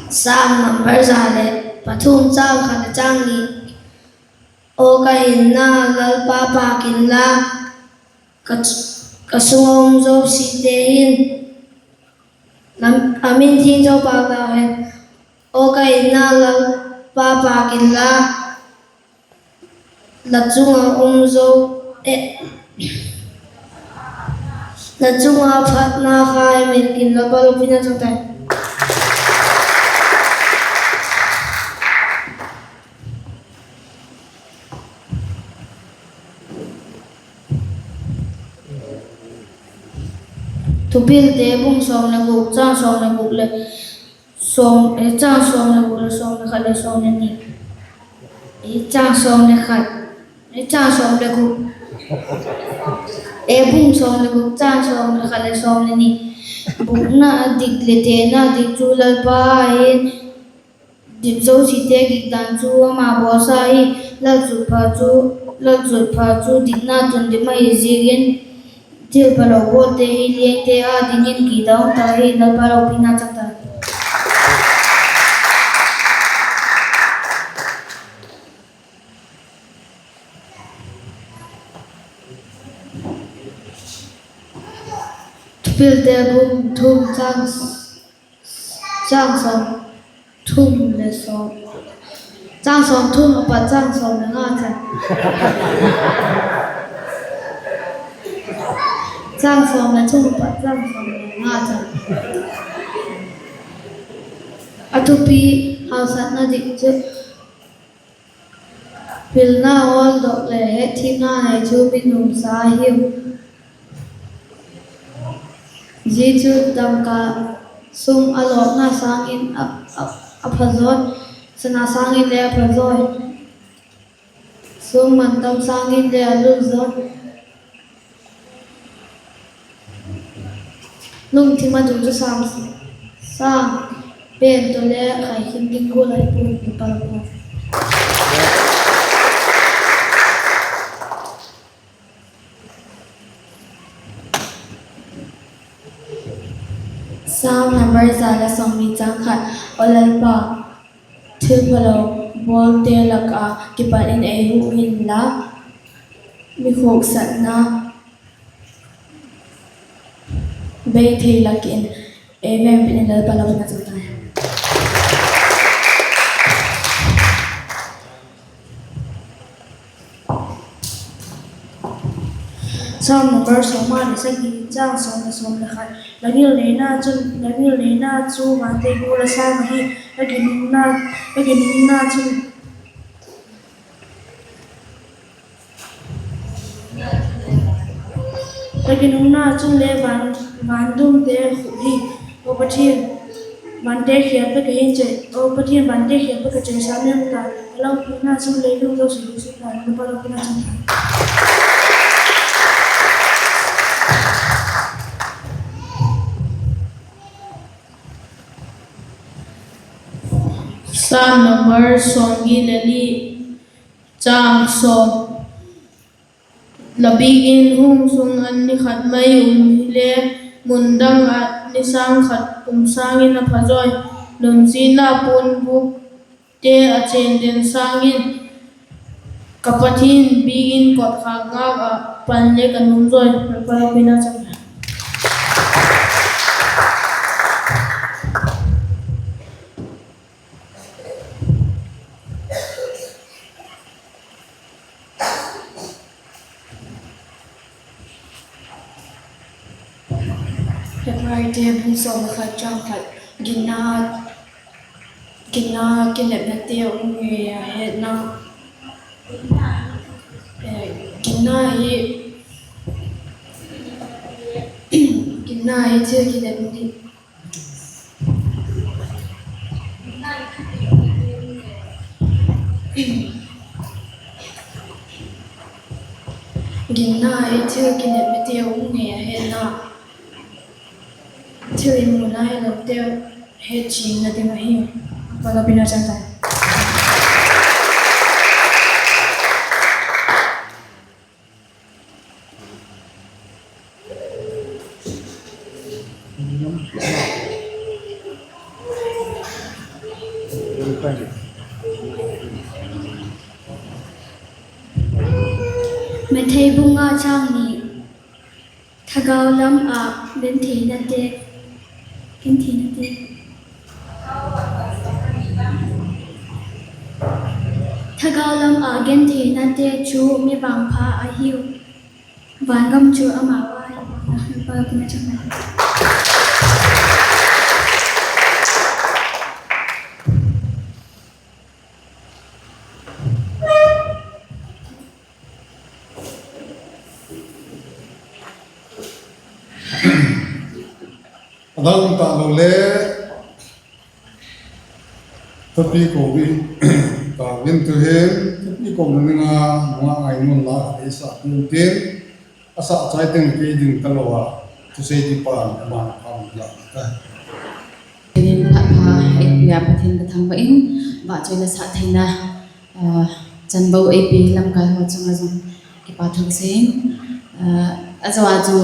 Sâm number za leh pathum, châng khat a châng ni. Aw ka hinna, Lalpa pâk inla, ka ch- Ka sung a um zosiate hin, a min thiangtho pâk ta hen. Aw ka itna Lalpa, pâk inla, la chung a um zo, eh, la chung a phatna kha ei mêl kin, Lalpa lopina chang tai. Thupilte bung sawm le guk, châng sawm le guk leh, sawm, eh, châng sawm le guk leh sawm le khat leh sawm le ni. Eh, châng sawm le khat, eh, châng sawm le guk. Eh, bung sawm le guk, châng sawm le khat leh sawm le ni. Bûkna dik leh têna dik chu Lalpa ahi. Dik zosiate gik dan chu ama bawlsa hi. Lalchutpha chu, lalchutpha chu dikna tundip ahi ziakin, thilphalo bawlte hi liangte â dingin kidang ta hi. Lalpa lopina chang tai. Thupilte bung thum, châng, châng sawm thum le sawm, châng sawm thum a pat châng sawm le nga chan. Châng sawm le thum a pat châng sawm le nga chan. A thupi hausakna dik chu, pilna awldok leh hetthiamna nei chu mi nuamsa ahiu. Zia chu dangka sung a lawkna sâng in a, a, a phazaw, sana sâng in le a phazaw, sung mantam sâng in le a lulzaw. Lungthim a dungzui sâng, sâng pen tawh le khaikhin ding gual ahi puai, Lalpa lopina. Sâm number za leh sawmni, châng khat. Aw Lalpa, thilphalo bawlte lak ah kipat in ei hu inla, mi khuksatna bei thei lak in ei vêng pin in, Lalpa lopina chang tai. Sâm number sawmnga leh sagi, châng sawm le sawm le khat. La ngilneina chun, la ngilneina chu vante gual a sâng ahi. La ginumna, la ginumna chun, la ginumna chun le van, van dumte khut hi. Aw Pathian, vante khial pek a hin che, aw Pathian, vante khial pek a chesa mi um ta. La lopina chun leilung zosia hi suk ta, Lalpa lopina chang tai. Sâm number sawmgi le li, châng sawm. La biakin hung sung an ni khat mai um hile, mun dang ah ni sâng khat um sâng in a phazaw. Nunzina puanbûkte a chên den sâng in, ka Pathian biakin kotkhâk ngâk ah pan le ka nuam zawi, Lalpa lopina chang tai. Hebraite bung sawm le khat châng khat. Ginna, ginna kinepnate um ngei a hetna, eh, ginna hi, ginna hi thil kinepna, ginna hi thil kinepnate um ngei a hetna, thil i mu nailote hetchianna ding ahi. Lalpa lopina chang tai. Mathai bung nga châng ni. Thagau lam ah gentheinate, gentheinate. Thagau lam ah gentheinate chu mi vangpha ahiu. Vangam chu amau a hi. A dang talo le, thupi ko in, ka vin tu hin, thupi ko ding a, nungak Ngainu'n la ei sa tu tin, a sa chai teng kei ding talo a, thusei ti pan, aman a pha la ta. Pha, pha, ei pia Pathian ka thangvâ in, vahchoina sa theina, ah, chanvo ei pi lamkai haw chung a zong kipakthu ka sei in, ah, a zaw a chu,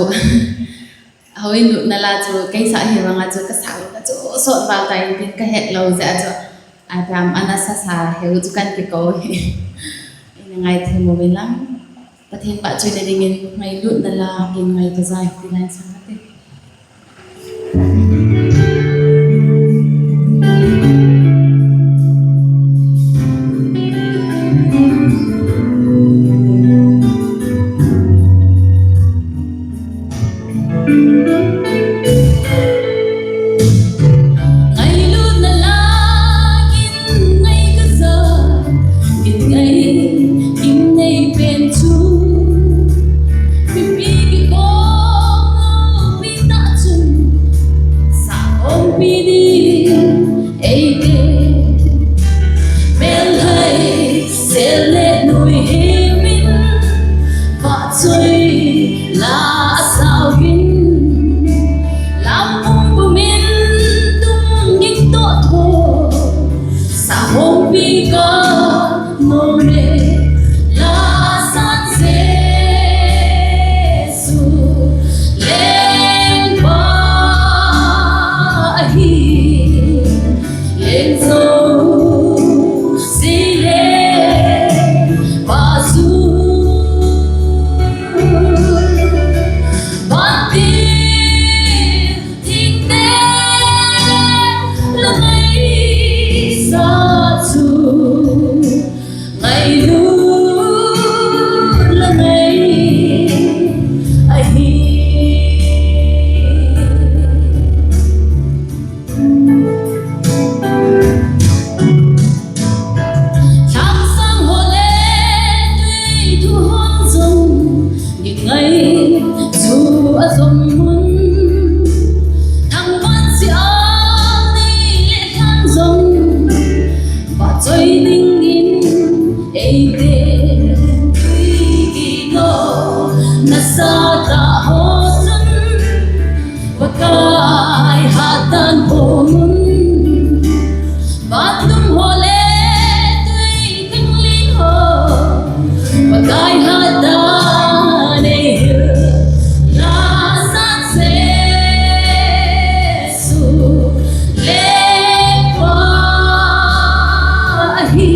houin lutna la chu kei sa hi vang a chu ka sa ka chu sawt val ta in tin ka het lo zia chu, a dam ana sa sa heu chu kan kiko hi. I na ngaithei mo ve lang. Pathian vahchoina dingin ngailutna la gin ngai ka zai ti lai sa ka ti. Ngailutna la gin ngai ka zai, gin ngai, gin nei pen chu mipi kikhawm lopi ta chun, sa khawmpi ding ei te. Mêlhai sel le nui him in, vahchoi la sau in, lam pum pum in tung gik tawh tho, sa khawmpi ka nuam e. Lasat Jesu lengpa ahi, leng zosia lengpa chu. Vantil thingte la ngaisa chu, ngailut la ngai ahi. Thangsang haw le tui thu hawng zong, gin ngai chu a zom mun. Thangvâk sia ni le thang zong, vahchoi dingin ei te. Tui kino nasa ta haw chun, Pakai hatdan pum un. Vantum haw le tui thingling haw, Pakai hatdan ei hil. Lasat Jesu lengpa ahi,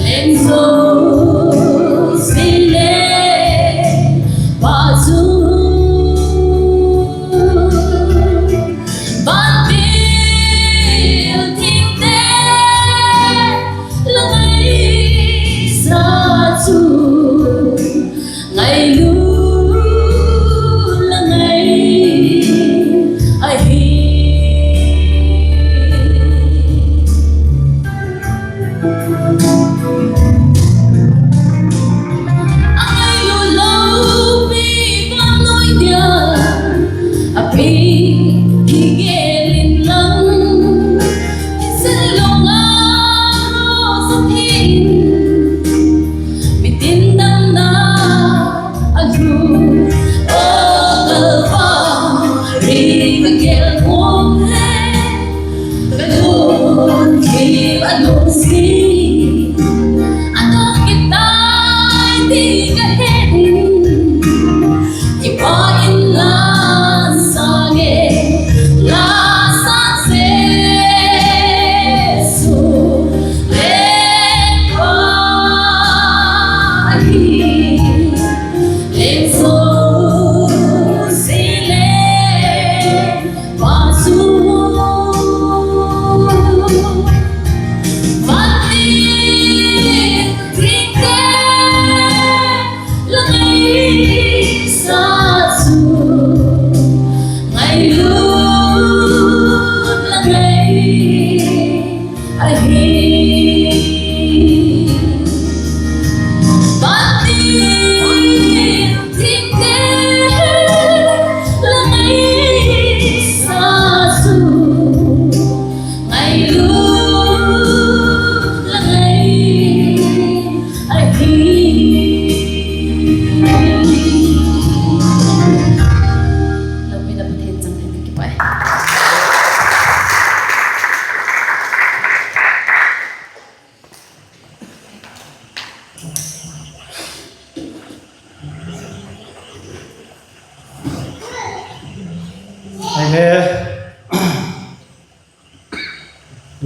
leng zosia lengpa chu. Vantil thingte la ngaisa chu, ngailut la ngai ahi. A ngailut lopi ka nuai dia, a pi hi gel inlang, i sel lo nga ro sa thin, mitin damna a lu. O Kalvari ka gel kuam le, ka lungthim a lungsi, a dok kit tai ti ka het in, kipa in la sa nge, la sa Jesu lengpa ahi, leng zosia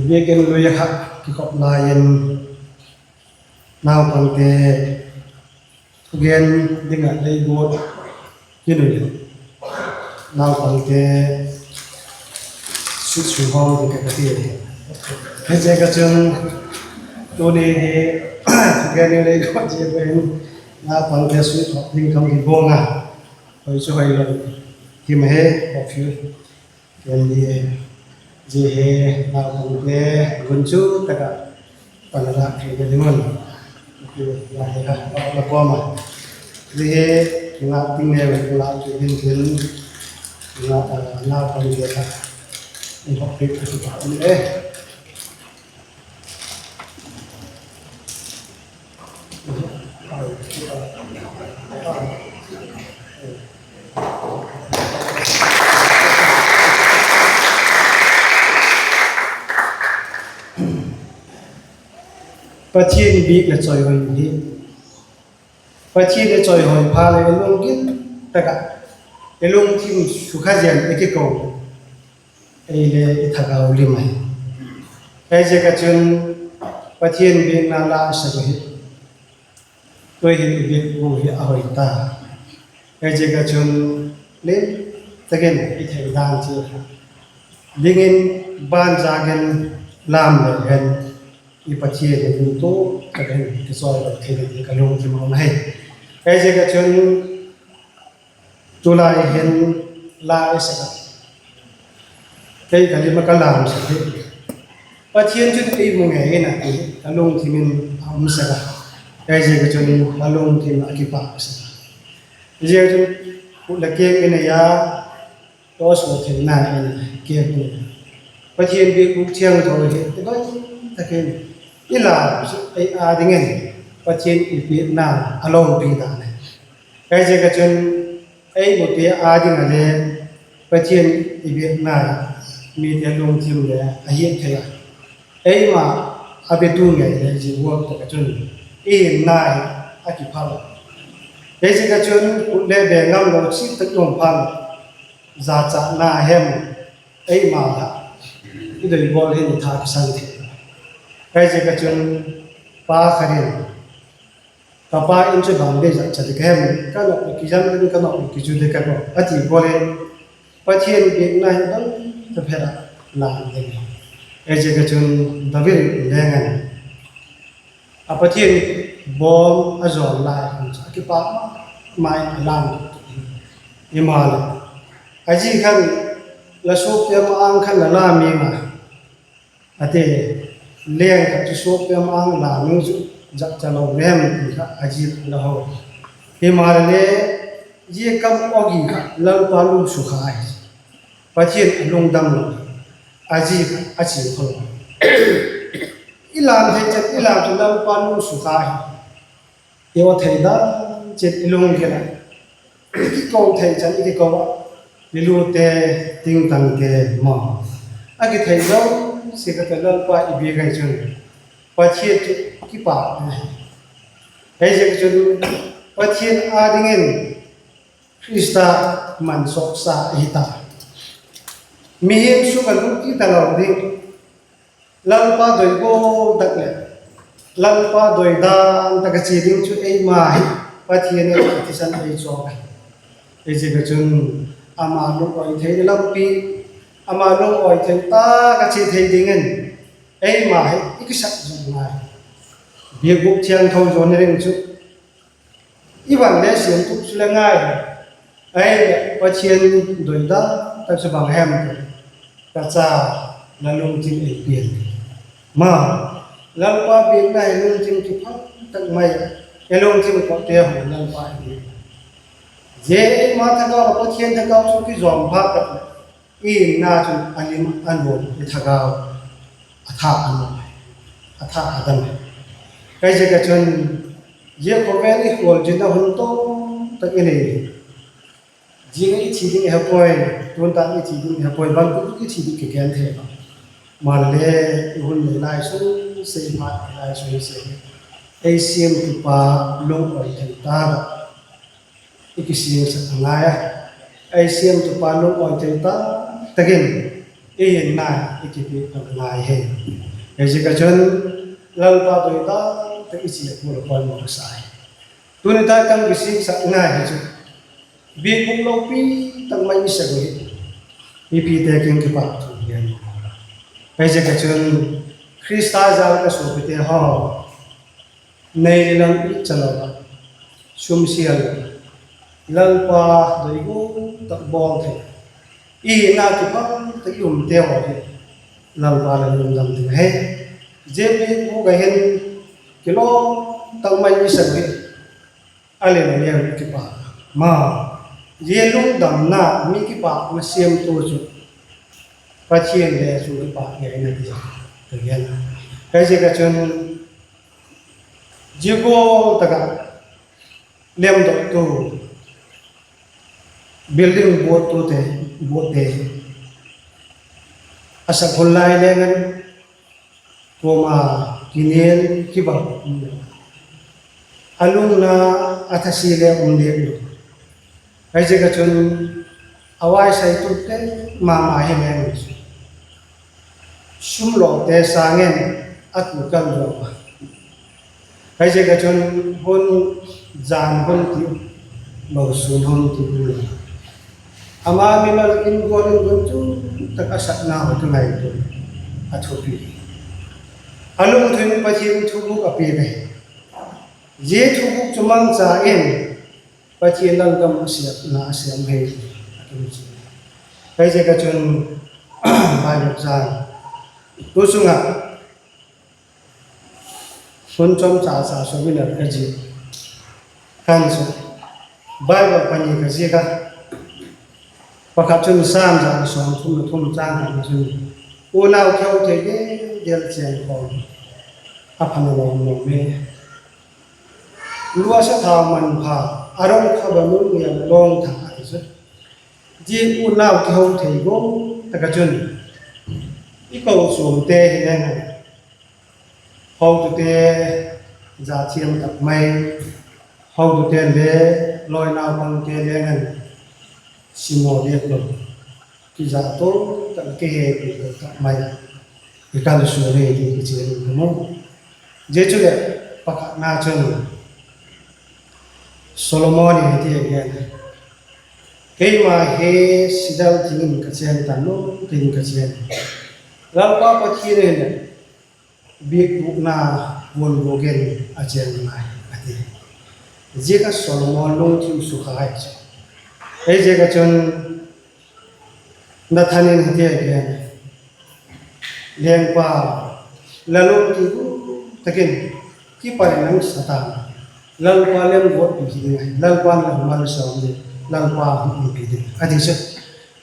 Biakin lui a kha kikhop lai in naupangte thugen ding ah lei guat kinui, naupangte sut sung hawng ding ka ti. Hiziak a chun tuni hi thugen ding lei guat ziak in naupangte sut hawng ding kam hi guang a, hoi chu hoi lo, him he, office ken ni, zia hi naupangte gunchu tak ah pan a lâk theina ding un, la hi kha la kuam a, zia hi ngâk ding neu in la chu hin hin, naupangte kha in hawk piak ka ti pa um e. Pathian biak leh chawihoi hi, Pathian i chawihoi phat leh i lunggil tak ah, i lungthim sukha zen i kiko, ei le i thagau lim ahi. Hiziak a chun Pathian biakna la i sak uh hi, tu'hin i biak uh hi a hoi ta. Hiziak a chun lim tak in i thei dan chiat dingin, banzâk in lam le hen, i Pathian hi tu tak in kichawihoi thei ding ka lungthim a um ahi. Hiziak a chun tulai hin la i sak ah, kei ka lim ah ka lam sak hi, Pathian chun ei mu ngei in a ti ka lungthim in a um sek a. Hiziak a chun ka lungthim a kipâk sek a. Zia chun khut leh kiang i nei a, tawsuak theina in kiang i nei a, Pathian biakbûk thiangtho hi i doi tak in i lam chu ei â dingin Pathian i biakna a lopi dan ahi. Hiziak a chun ei mute â ding ah le Pathian i biakna mite lungthim le a hiat thei a, eima a bitu ngei le zia gual tak ah chun i hinna hi a kiphal a. Hiziak a chun khut le beng ngamlo chiat tak i um phat, jachatna hem, eima kha i doi gual hin i tha kisan thei. Hiziak a chun pa khat in, ka pa in chu bang dei jachat ding ka hem, ka nop leh kizang ding, ka nop leh kizu ding ka nop a ti gual in, Pathian biakna hi doi tak phet ah lam ding. Hiziak a chun David in leng an, a Pathian bawm a zawn lai hun chu a kipâk ma ma in a lam ding. Himaleh a zi khan, la suakte ma-âng khan la lam ing a, a ti, leng khat chu suakte ma-âng lam ing chu jachat lo em ti kha a zi khan a la ho. Himaleh zia kam aw gi kha Lalpa lung sukha hi, Pathian a lungdam lo, a zi kha a chi kha lo. I lam thei chan i lam chu Lalpa lung sukha hi, i aw thei dan chiat i lunggil ah, i kiko thei chan i kiko ah, i lute, tingtangte ma, a kithei zosia kha ta Lalpa i biak ahi chun Pathian chu kipâk ahi. Hiziak chun Pathian â dingin Khrista mansawksa ahi ta. Mihing sung ah lut kit talo ding, Lalpa doi gual tak leh Lalpa doi dan tak a chia ding chu eima hi Pathian in a thisan ei chawk ahi. Hiziak a chun ama lungawi theina lampi, ama lungawi thei tak a chia thei dingin eima hi i kisak zing ngai. Biakbûk thiangtho zuan ding chu i van le siam tuk chu le ngai, ahileh Pathian doi dan tak chu bang hem ti, ka cha, la lungthim ei pian ma, Lalpa biakna hi lungthim kiphal tak mai, i lungthim kote hun Lalpa i biak. Zia eima thagau ah Pathian thagau chu kizawm phat tak leh i hinna chun a lim a nuam, i thagau a tha a nuam, a tha a dam. Hiziak a chun zia khawvel i khualzinna hun tawm tak i nei, zing i thi ding i he puai, tu'n tak i thi ding i he puai, bangtik i thi ding kigen thei a. Maleh i hun nei lai suse, i phat nei lai suse, ei siamtupa lungawi thei tak ah i kisiamsak a ngai a. Ei siamtupa lungawi thei tak tak in i hinna i kipiak ngai hi. Hiziak a chun Lalpa doi tak tak i chia gual a poimaw ka sa hi. Tuni tak tak i siksak ngai hi chu, biakbûk lopi tak mai i sak uh hi mipite kiang kipakthu hi. Hiziak a chun Khrista jal ka suapite haw, nei leh lam i chalo a, sum sial lo, Lalpa doi gual tak bawl thei, i hinna kipak tak i umte haw hi Lalpa leh lungdam ding ahi. Zia biakbûk a hin kilawm tak mai i sak hi, a leh a neu kipak ma, zia lungdamna, mi kipakna siamtu chu Pathian le chu kipak ngeina ti ka gen a. Hiziak a chun zia gual tak ah lemdawktu, building buattute, buatte a sak hun lai leng an, kuama kinial kibang um lo, a lungna a thasi le um diak lo. Hiziak a chun a vaisaitute ma ma hi leng, sum lawte sâng in a tu kal lo a. Hiziak a chun hun, jan hun ti, lo sun hun ti um lo, ama mimal in gual in gual chu tak a sakna haw tu ngaitua a thupi. A lungthim in Pathian thuguk a piak ahi. Zia thuguk chu mangcha in Pathian lalgam a siamna a siam hi a kimu chu. Hiziak a chun Bible chang, tu chung ah hun chomcha cha sawm in a ka zik khan chu, Bible pani ka zik a, pakhat chun Sam za leh sawmthum leh thum chang khatna chun, unau kihou thei del del chêng khawm a pha na lawm lawm e. Lua sathau manpha, a rong kha bang un ngial lawng tha a ti chu. Zia unau kihou thei gual tak ah chun i kochuamte hi leng an, hotute za thiam tak mai, hotute le lawi naupangte leng an, simaw diak lo, kiza to tak, kihepi to tak mai a i kalsuan hi ti kichian in ka mu. Zia chuleh pakhatna chun Solomon in hiti a gen a, keima hi sidal thing in ka chêng tan, lungthim in ka chêng. Lalpa Pathian in biakbûkna puanbûk in a chêng ngai a ti. Zia kha Solomon lungthim sukha hi chu. Hiziak a chun Nathan in hiti a gen, lengpa, la lungthim tak in kipan in nang sa tan, Lalpa lemguatpi hi ding ahi, Lalpa'n la malsawm ding, Lalpa hung umpi ding a ti chu.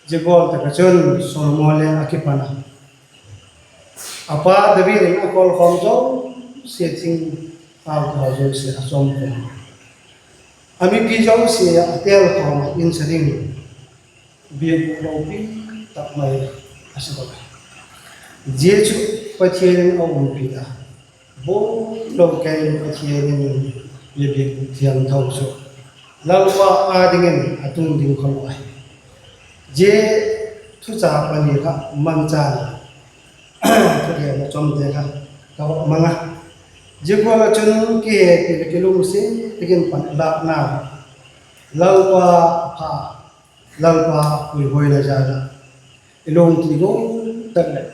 Zia gual tak ah chun Solomon leng a kipan a, a pa David in a kawlkhawm zosia, thing, pau haw zosia a chawm khawm, a mipi zosia a têl khawm a insa ding biakbûk lopi tak mai a sa a. Zia chu Pathian in a umpi a, bawl lo kei in Pathian in biakbûk thiangtho chu Lalpa â dingin a tung ding khawm ahi. Zia thucha pani kha mangchan, thugenna chomte kha ka vak mang a. Zia gual ah chun kihepi leh kilungsiat tak in pan lâkna, Lalpa pha, Lalpa puihuaina jal ah i lungthim gual tak leh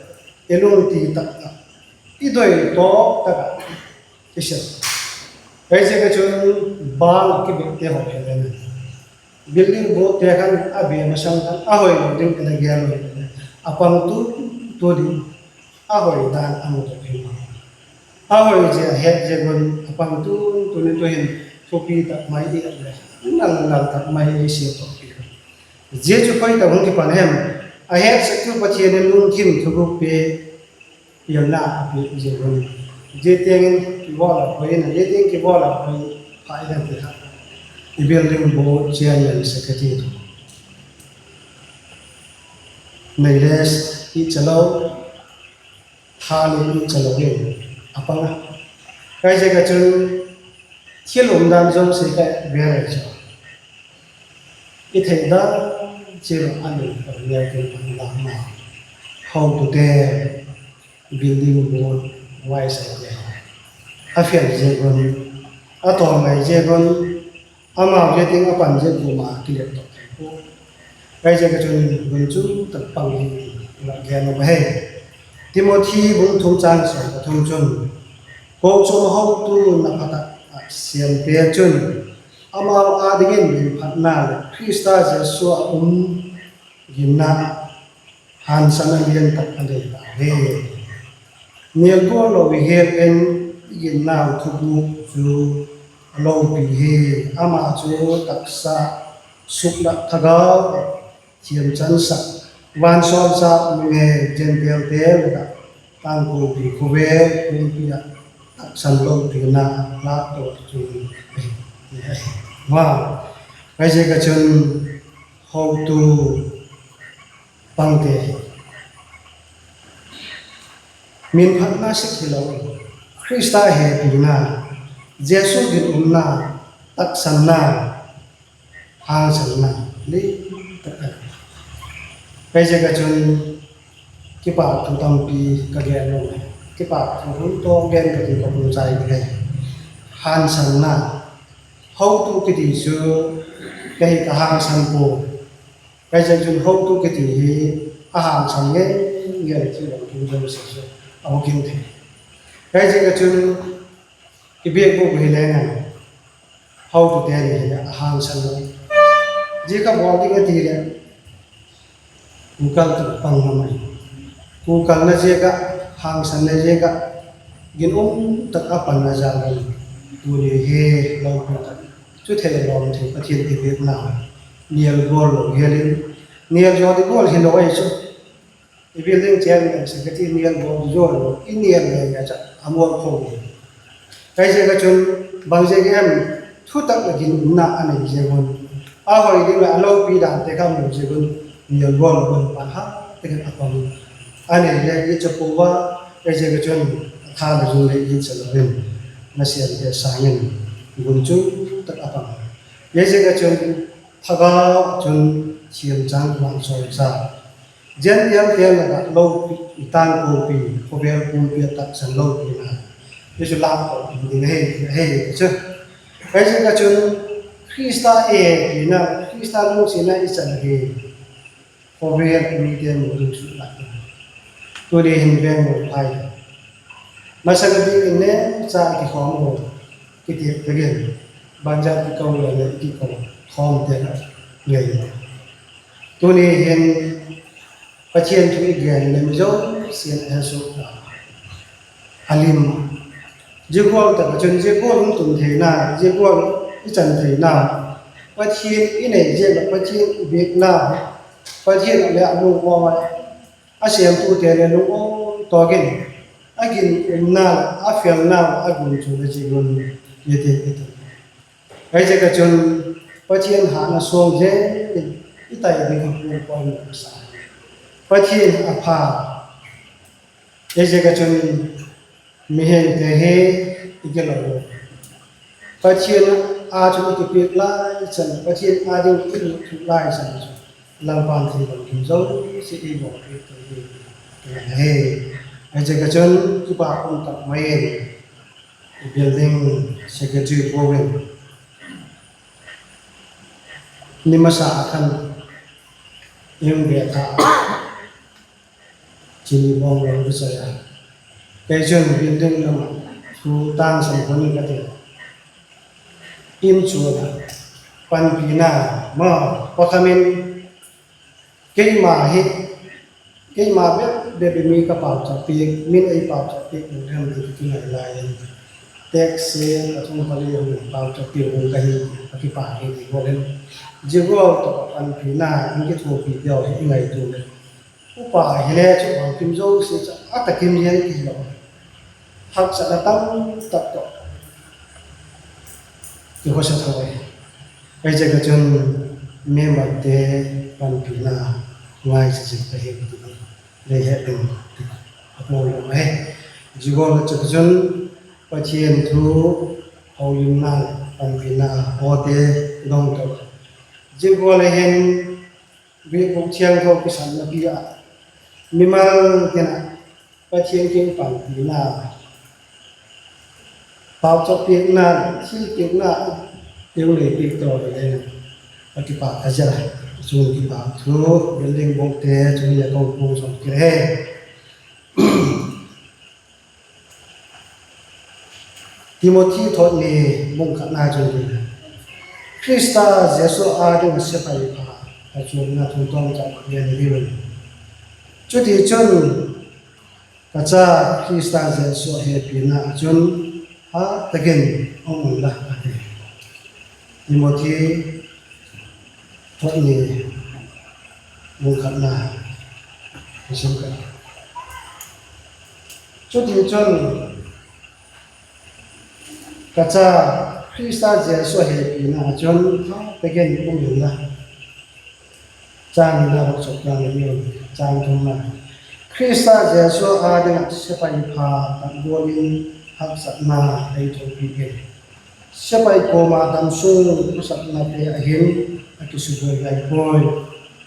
i lungthim tak tak, i doi tawk tak ah i sep. Hiziak a chun bang ah kibekte haw hi leng, building buatte khan a bia masang khan a hoi lo ding ka la gen lo, a pang tu tu ding, a hoi dan a mu tak hi. A hoi zia het zia gun a pang tu tu ni tu hin thupi tak mai i et leh, nal nal tak mai i sia tawh pi. Zia chu khoi tak hung kipan hem? A hetsak chu Pathian in lungthim thuguk pe, pianna a piak zia gun. Zia tiang in kibawl a hoi in, zia tiang kibawl a hoi pha in a ti kha, i building board chairman, secretary tu nei le i chalo, tha le i chalo in a pang a. Hiziak a chun thil umdan zosia kha vel chu i theih dan chiang a ni, a neu tin pan la ma, Hotute, building board, vaisai te, a fel ziak un, a tawl ngai ziak un, amau zia ding a pan ziak un ama kileptawk thei pua. Huaiziak a chun gunchu tak pang hi la gen u ahi. Timothy bung thum chang sawm pathum chun, kochuam hotu na pha tak ah sêmte chun, amau â dingin minphatna leh Khrista Jesu ah um ginna hangsan a lian tak a nei ta hi. Nial gual lo i hial in, i ginnau thubûk chu a lopi hi. Ama chu taksa suklat, thagau thiamchansak, vansawlchâk, numei, Gentailte lak ah, tangkopi khawvel pumpi ah taksan lopina lâkto chu ahi. Huaiziak a chun hotu pangte hi minphatna sek hilo, Khrista hepina, Jesu ginumna, taksanna, hangsanna, li tak a. Huaiziak a chun kipâk thu tampi ka gen nuam e. Kipâk thu hun tawh gen ka ti ka hun chai ding ahi. Hangsanna, hotu kiti chu ka hi ka hangsan pua. Huaiziak chun hotu kiti hi a hangsan ngei ngei ti bang kin zosia chu a hukhin thei. Huaiziak a chun i biakbûk hi leng a, hotute ni hileh a hangsan lo. Zia ka bawl ding a ti leh, kukal tak pang ngam ahi. Kukalna ziak ah, hangsanna ziak ah, ginum tak a panna ziak in, tuni hi lo pang tak chu thei lawm thei Pathian i biakna nial gual lo hial in, nial zaw ding gual hilo ahi chu. I building chairman, secretary nial gual zaw lo, i nial ngei ngei chu a mual khawm hi. Huaiziak a chun bang ziak em, thutak leh ginumna a nei ziak un, a hoi ding leh a lopi dante kha mu ziak un, nial gual lo un pan ha tak in a pang a nei le i cha pua a. Huaiziak a chun a tha leh zung le i cha lo in, nasêmte sâng in gunchu tak a pang. Huaiziak a chun thagau ah chun thiamchang, vansawlchâk, Gentailte lak ah lopi, tangkopi, khawvel pumpi ah taksan lopina, zia chu lâkto ding ahi, ahi chu. Huaiziak a chun Khrista hepina, Khrista lungsiatna i chan hi khawvel mite mu ding suklat ding. Tuni hin veng mu phai, masak a ding in necha kikhawm u, kiti tak in, banjat kiko le le kiko khawmte ngei. Tuni hin Pathian thu i gen leh mi zosia'n a he suk ta, a lim. Zia gual tak ah chun zia gual hung tun theina, zia gual i chan theina, Pathian i nei ziak leh Pathian i biakna, Pathian leh a lungawm a, a sêmtute leh lungawm tawk in, a ginumna, a felna, a gunchuna ziak un, i ti i ti. Huaiziak a chun Pathian hatna suang zel in i tai ding a hun poimaw ka sa. Pathian a pha. Huaiziak a chun mihingte hi i gilo, Pathian â chun i kipiak lai chan, Pathian â ding i lungthim lai chan chu, Lalpa'n thil bangkim zosia ei bawlpiak thei hi, ti ahi. Huaiziak a chun kipâk um tak mai in, building secretary pau in, ni masa a khan in be tha, chini bawng lo ka sai a, kei chun building lam ah thu tangsan hun ka ti. In chu a panpina ma, pakham in, keima hi, keima bep bep mi ka pauchap piak, min ei pauchap piak u hem ti ka ti ngai lai in, text se ka thung ka li hung pauchap piak u ka hi, ka kipâk hi ti gual in, zia gual tawh a panpina in kithuapi diu hi i ngaitua leh, upa hile chu bangkim zosia chu a takim hial kilo, haksatna tam tak tawh kikhawsa tho ahi. Huaiziak a chun memberte panpina ngaisak zing ka hi ti lei het ding a pawm lo ahi. Zia gual a chu chun Pathian thu, holimna, panpina, awte dong tawh, zia gual a hin biakbûk thiangtho kisanna pi ah Mimal tin ah Pathian kiang panpina, pauchap piakna, thilpiakna, i hun nei piak tawh le a kipak a zia, chun kipak thu, building bawngte chun le kong pung zong kile. Timothy thot ni bung khatna chun, Khrista Jesu â ding ah sepai pha ka chuamna thu tawm chak gen ding. Chutichun, ka cha, Khrista Jesu hepina ah chun hat tak in um unla, a ti. Timothy thot ni bung khatna, Chutichun, ka cha, Khrista Jesu hepina ah chun hat tak in um unla. Chang nina bak chok tang le, chang thumna, Khrista Jesu â ding ah sepai pha tak gual in haksatna ei thuakpi in. Sepai kuama damsung khawsaknate ah hin a kisubuai ngai puai.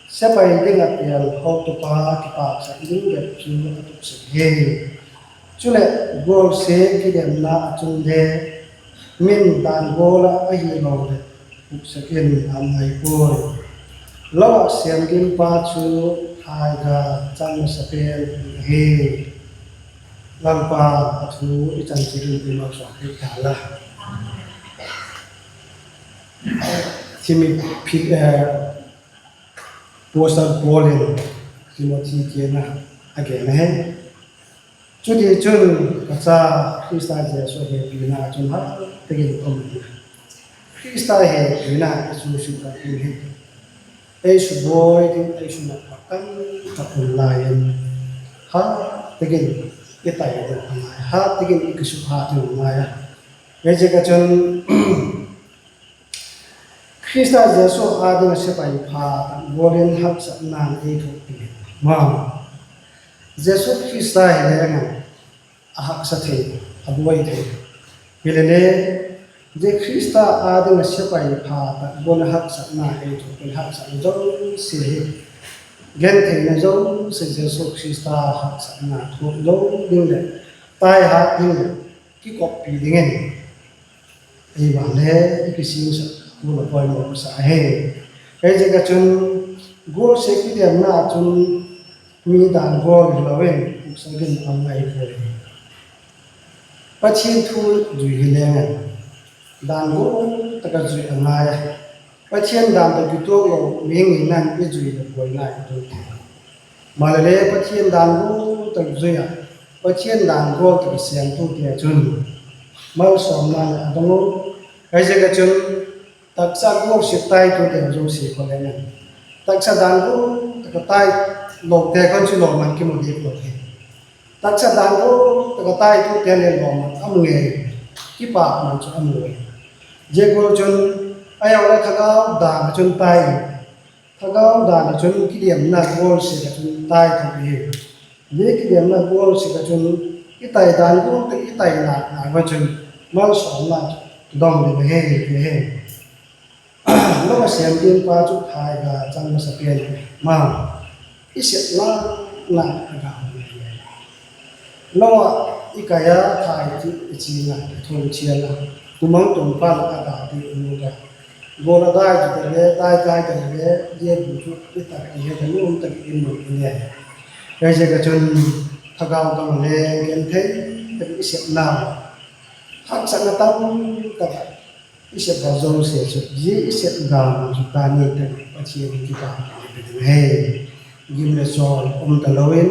Sepai ding ah pêl hotupa kipaksak ding bep chu a tup sek hi. Chuleh, gualsia kidemna ah chun le, min dan gual ah ahilo leh, puksak in a um ngai puai. Lo ah sêmgimpa chu thaiga chang masa pen ahi. Lalpa a thu i chan chiat in i malsawm piak ta la. Timi, Apostle Paul in Timothy kiang ah a gen ahi. Chutichun, ka cha, Khrista Jesu hepina ah chun hat tak in um unla. Khrista hepina i susuak in hi, ei subuai ding, ei subuai ding tamtak um lai in, hat tak in i tai ding a ngai, hat tak in i kisukha ding a ngai a. Hiziak ah chun, Khrista Jesu â ding ah sepai pha tak gual in haksatna ei thuakpi ma. Jesu Khrista hi leng a haksa thei, a buai thei. Hilele, zia Khrista â ding ah sepai pha tak gual in haksatna ei thuakpi, haksatna zosia hi, gentheina zosia Jesu Khrista haksatna thuak lo ding leh, tai hat ding leh, kikoppi dingin, eima le i kisingsak, tu la poimaw sa hi. Hiziak ah chun, gualsia kidemna ah chun mi dan gual hilo in puksak in a um ngai puai. Pathian thu zui hi leng, dan gual tak a zui a ngai a. Pathian dan tawh kituak lo mihing in i zui leh buai ngai a tung thei. Malele Pathian dan gual tak zui a, Pathian dan gual tak a sêmtute ah chun malsawmna leh a dong u. Hiziak ah chun taksa gual sek taitute zosia kha leng, taksa dan gual tak a tai lote khan chu lawman kimu diak lo hi. Taksa dan gual tak a taitute le lawman a mu ngei, kipakman chu a mu ngei. Zia gual chun, a hiau le thagau dan ah chun tai, thagau dan ah chun kidemna gual sek ah chun tai thei hi. Zia kidemna gual sek ah chun i tai dan gual tak i tai nâk nâk ah chun malsawmna dong ding ahi, ti hi. Lo ah sêmgimpa chu thaiga chang masa pen ma, i sep nâk nâk a ga um. Lo ah i kai a thai ti i chi nâk a thum chial a, tumang tum pan a ga ti i mu a. Gual a dai chu ta le, dai dai ta le, zia bu chu i tak i he ta nuam tak in mu i ne. Hiziak ah chun thagau dang le genthei tak i sepna, haksatna tam tak i sep a zosia chu, zia i sep dan chu ta ni tak Pathian kipak a pe ding ahi. Gim le chawl um talo in,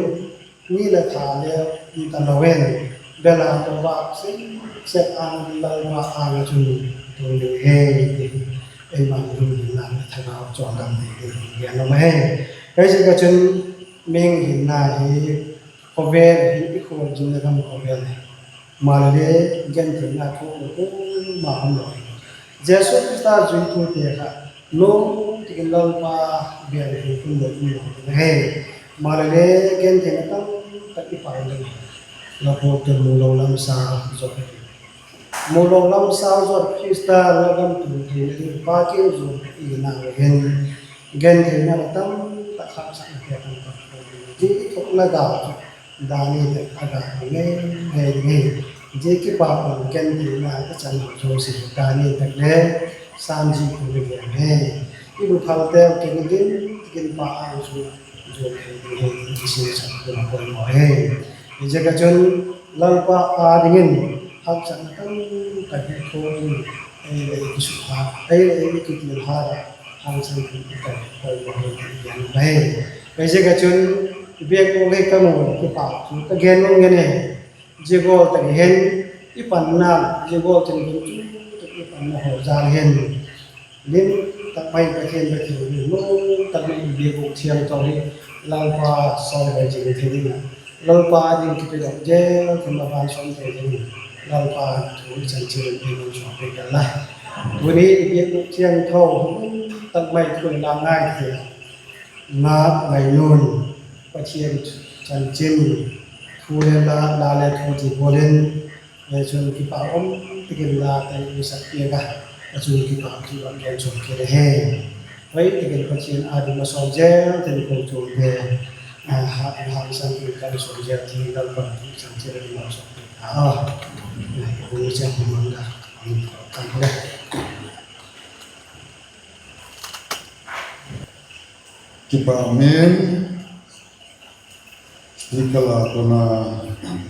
ni le tha le um talo in, bel a tawh vâk sek sek a, Lalpa âng ah chun tung ding ahi, ti hi eima lungthim ah thagau chawldam ding ding gen um ahi. Hiziak ah chun mihing hinna hi khawvel hi i khualzinna gam khawvel hi, malele gentheina thuak lo kuama um lo hi. Jesu Khrista zuitute kha nuam tak in Lalpa bêl hi hun lo um lo ding ahi. Malele gentheina tam tak i pang ding, la pawlte mu lo lam sa zawk mu lo lam sa zawk Khrista la gam tung theina ding Pa kiang zuan i na hin, gentheina le tam tak, haksatnate tam tak Zia i thuakna dau chu dan i tak a dau ngei ngei ding hi. Zia kipak lam ken tina i chan zosia dan i tak le Sam zi kum i gen hi. I bu phalteu kin dim takin Pa âng sung zuan thei ding hi i kisinsak ding a poimaw hi. Ziak a chun Lalpa â dingin haksatna tamtak hi thu in ei leh ei kisukha, ei leh ei kitilha a, hangsan ding i tak poimaw hi ti i gen ahi. Ziak a chun i biak ua hi ka mu kipak thu ka gen nuam ngen e. Zia gual tak hin i panna, zia gual tak hin chu i panna haw jal hin lim tak mai Pathian, Pathian lim tak mai i biak ua thiangtho hi Lalpa sawmhoi zing thei ding a, Lalpa ding kipedok zel thei ma ban sawm thei ding, Lalpa thu i chan chiat in ei malsawm piak hen la. Tuni i biak ua thiangtho tak mai thu la ngai thei a, ngâk ngainu'n Pathian chanchin thu le la, la le thu ti gual in, chun kipak um takin la tei i sak piak a, a chun kipak thu a gen sawm kit ahi. Hoi takin Pathian â ding a sawm zel thei kochuamte, hangsan in kan sawm zel thei Lalpa'n i chan chiat in ei malsawm piak hen la. Hun i chan hun mang da, kan le kipak men, i ka la kona,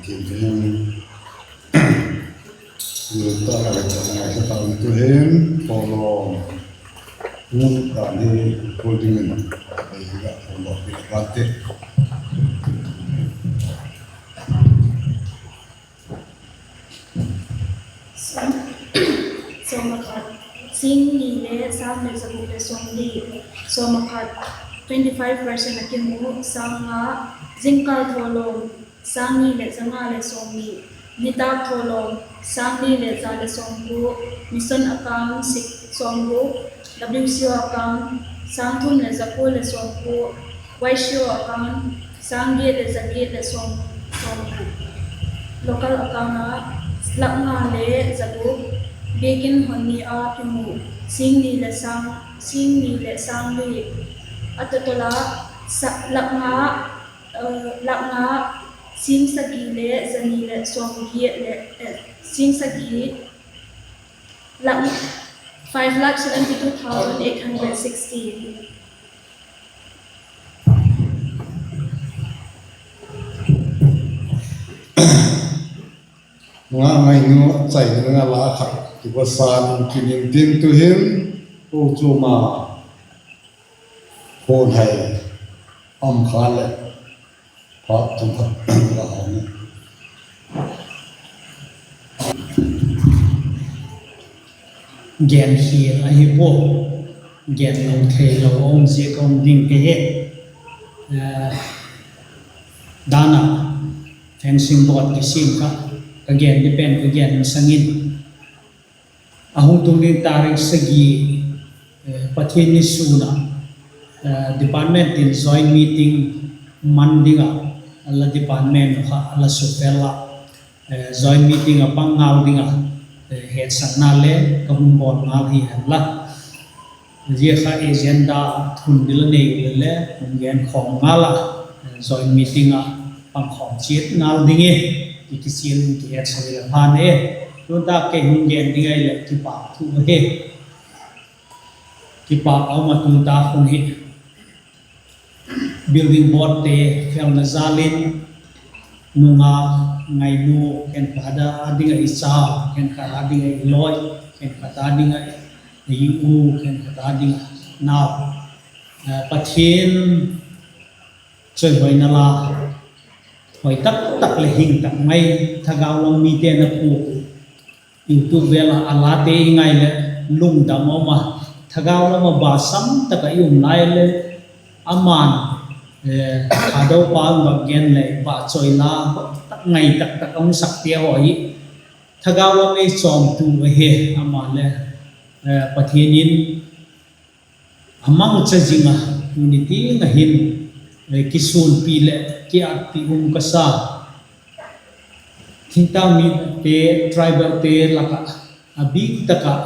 ti hin, i ta la ka ta tu hin, polo, mun ta ni, ko ding in, ei ga polo pi ka te. Sawm, sawm a khat, sîng ni leh sâng ni za guk leh sawmli, sawm a khat, twenty five percent a kimu, sâng nga, jingkal thawlawm, sâng ni leh za nga leh sawmni, nitâk thawlawm, sâng ni leh za leh sawmguk, mission account sik, sawmguk, W C O account, sâng thum leh za kua leh sawmguk, Y C O account, sâng giat leh za giat leh sawm, sawmguk, local account ah, lak nga leh za guk, biakin hon ni a kimu, sîng ni leh sâng, sîng ni leh sâng li, a total ah, sa-, lak nga, lak nga, sîng sagi leh za ni leh sawmgiat leh, sîng sagi, lak, five lakh seventy two thousand eight hundred sixty. Ngâk ngainu chai ding a la khat kipasan kin in tin tu hin, kochuam a, ko hai, am kha leh, phat thum khat la hau ni. Gen hi ahi pua, gen lo theilo a um ziak a um ding ka he. Dan a fencing board kisiam kha, ka gen di pen ka gen masang in, a hung tung ding tarik sagi, Pathian ni sûn a, department in joint meeting man ding a, a la department kha a la suk vel a, joint meeting a pang ngal ding a, hetsakna le ka hung bawl ngal hi hen la. Zia kha agenda thun dil a nei u le le hung gen khawm ngal a, joint meeting a pang khawm chiat ngal ding e, i kichial in kihetsak le phan e. Tun tak kei hung gen ding ahileh kipak thu ahi. Kipak a um a, tun tak hun hi building board te felna jal in, nungak, ngainu, khenkhat a ding ah i cha, khenkhat a ding ah i lawi, khenkhat a ding ah i u, khenkhat a ding ah nau, Pathian chawihoina la, hoi tak tak leh hing tak mai, thagau lam mite na phuak uh, YouTube vel ah a late i ngai leh lungdam a um a, thagau lam ah basam tak ah i um lai le, ama'n, Thadou pa vak gen leh vahchawi la hoi tak ngai tak tak a hung sakte haw hi, thagau lam ei chawmtu ahi, ama le, Pathian in a mangcha zing a, tuni tiang ah hin, kisuanpi leh kiatpi um ka sa. Thingtâng mite, tribalte lak ah, a bîk tak ah,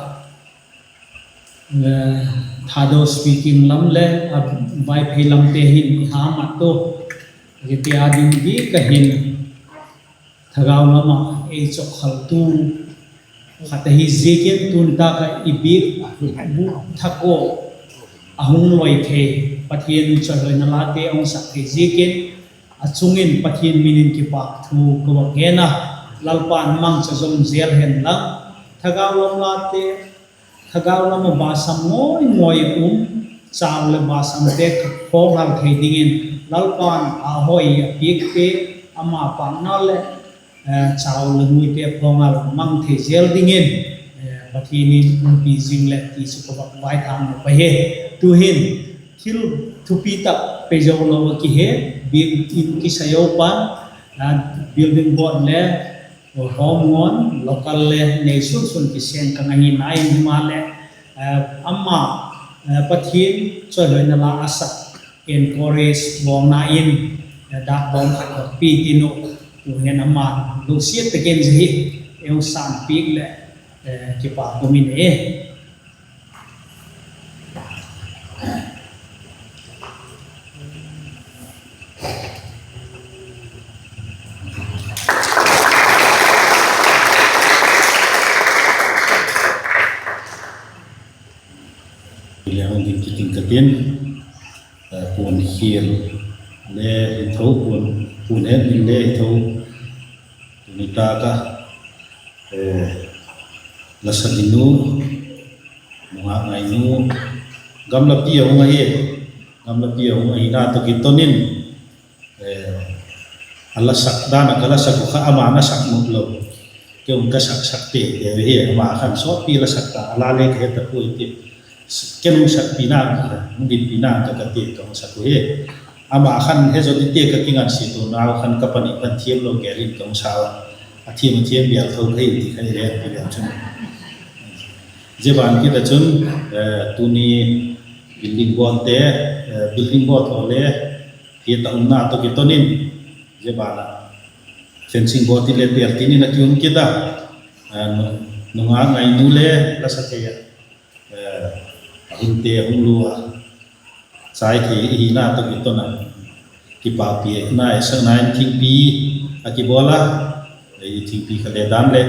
Thadou speaking lam leh a Vaiphei lamte hin i ha mat ua. Kiti a ding di ka hin, thagau lam ah ei chawkkhaltu khat ahi ziakin tuni tak ah i biak bu thak ua a hung loi thei, Pathian chawihoina late a hung sak thei ziakin a chung in Pathian min in kipak thu ka va gen a, Lalpa'n mangcha zom zel hen lang, thagau lam late, thagau lam ah basam ngawi ngawi um, chau leh basamte khawkhal thei dingin Lalpa'n a hoi a piakte, ama pâkna leh chau leh nguite khawkhal mang thei zel dingin Pathian in umpi zing leh ti chu ka va vaithâk nop ahi. Tu'hin thil thupi tak pei zo lo a kihe, biakin kisa zo pan, building board le home ngawn local le nei sun sun kiseng ka ngaitua in, himaleh ama Pathian chawihoina la a sak, encourage bawlna in dak bawm khat ka pi tin uh, tu'hin ama lungsiat tak in zia hi ei hung sânpiak leh kipak um in e. Leh hung ding kiting ka tin, puan khial le i tho, puan, puan het ding le i tho, tuni tak a, la sa ding nu, nungak ngai nu, gamlapi a hung ahi, gamlapi a hung ahina tawh kiton in, a la sak dan ah ka la sak uh kha ama na sak nop lo, kei un ka sak sak te te hi, ama khan sawtpi la sak ta, a la le ka he ta puai ti, ken hung sakpina, hung dinpina ka ka ti ka hung sak uh hi. Ama khan he zo dingte ka kingansia to nau khan ka pani pan thiam lo kei in ka hung sa a, a thiam a thiam bial tho thei ti kha i he ti le chun. Zia ban kit a chun, tuni building board te, building board haw le, hi ta umna tawh kiton in, zia ban ah fencing board ti le pel tin in a ki um kit a, nungak ngai nu le la sa thei a, a hunte hung lua, chai thei i hina tawh kiton a, kipakpi na i sakna in thingpi a kibawl a, thingpi kha le dan leh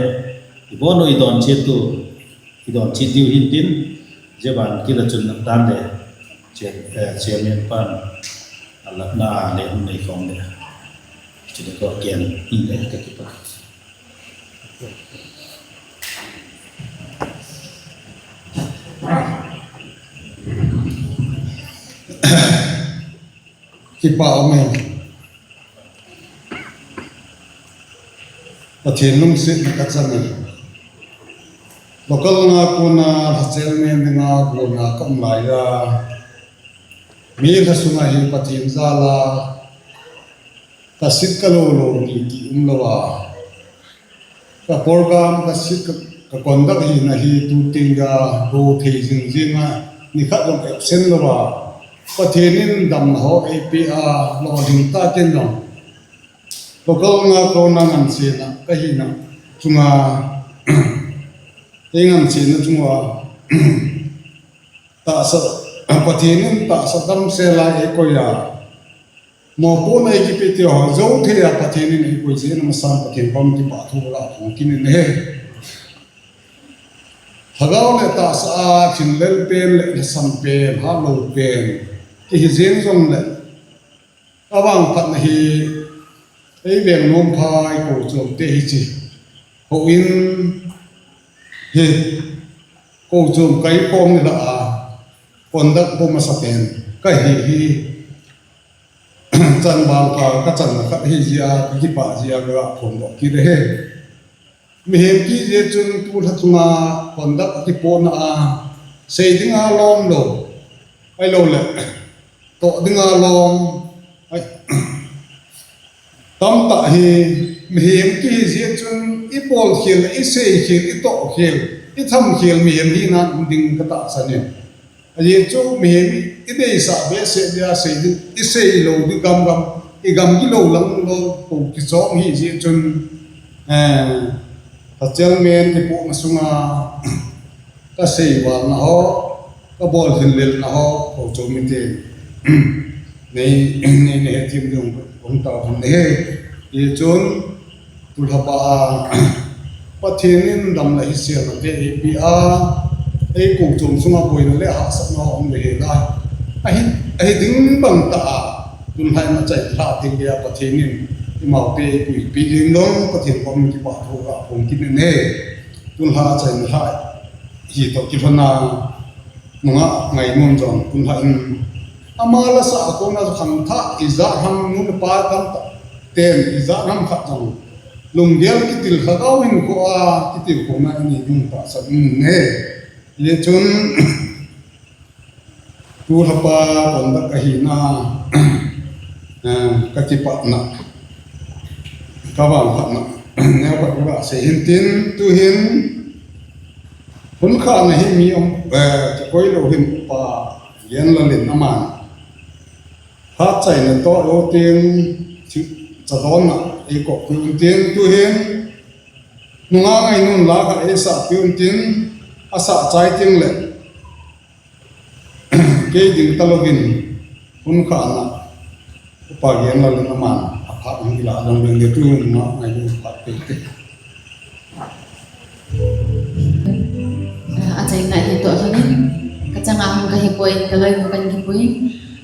i bawn uh i dawn chiat diu hintin, zia ban kit a chun dan le, chairman pan a latna le hun nei khawm le, chu le ka gen in le ka kipak. Kipak um e. Pathian lungsiatna ka chang e. Local nga kuan a chairman ding a kuan a ka um lai a, mi kha sung ahi Pathian jal a, ka sit ka lo lo ni ti um lo a, ka program ka sit ka conduct hina hi tu tiang a go thei zing zing a, ni khat lo absent lo a, Pathian in damna haw ei pe a, lawm tak in lo. Local nga kuan a ngansiatna ka hina chung a, ei ngansiatna chung a, tahsa, Pathian in tahsa damsel a ei koi a, mawpuakna ei kipe ti haw zo thei a Pathian in ei koi ziak a, masang Pathian pam kipahthu la hung kin in he. Thagau leh tahsa a thinlel pen leh lhasam pen, hatlo pen ti hi zing zong leh, a vangphatna hi ei veng nuam phai kochuamte hi chi, ko in hi kochuam kai khawm ni la a, conduct pua masa pen ka hi hi, chanbang kha ka channa khat hi zia ka kipak zia ka phawngdok kit ahi. Mihem kizia chun tu lha chung a conduct a kipuakna a, sei ding a lawm lo, ahiloleh tawh ding a lawm, tamtak hi mihem kihi zia chun i pawlkhial, i seikhial, i tawhkhial, i thamkhial mihem hina um ding ka tahsan in. A zia chu mihem i deisah behseh dia, i seilo di gam gam, i gam gilo lang lo ko kichawm hi zia chun, ka chairman kipuakna sung a ka sei valna haw, ka bawl hillelna haw kochuam mite nei, nei, nei hethiam ding hung ta hun ahi. Tichun, tulhapa a Pathian in dam leh hisêlnate ei pia a, ei kochuam sung ah buaina leh hahsatna um le hela, ahi ding bang ta a, tulhai in a chaina lâk ding le a Pathian in eimau te ei puipi ding dong Pathian kawm in kipahthu ka hun kine e. Tulha a chaina lâk hi tawh kilhona nungak Ngainuam zong tulha in ama la sa a kona khangthak i zat ham nu le pa tamtak ten i zat ham khat zong lunggel kitil kha kau in kua kitil kona i ni nung ta sa in e. Tichun, tulhapa conduct ahina, ka kipatna, ka vangphatna neu khat ka sei hintin, tuhin hun khâkna hi mi um, kikoi lo hin Upa Genlal in ama'n hat chaina tawh lo tin, chadawnna ei kawkpiu intin, tuhin nungak Ngainuam la kha ei sakpiu intin, a sah chai ting leh kei ding talo in hun khâkna Upa Genlal in ama'n a phat hung kila dong leng le tuhin nungak Ngainuam phat pei te. A chaina hi tawh lhon in, ka chang a hung ka hi puai, ka loinu kan hi puai,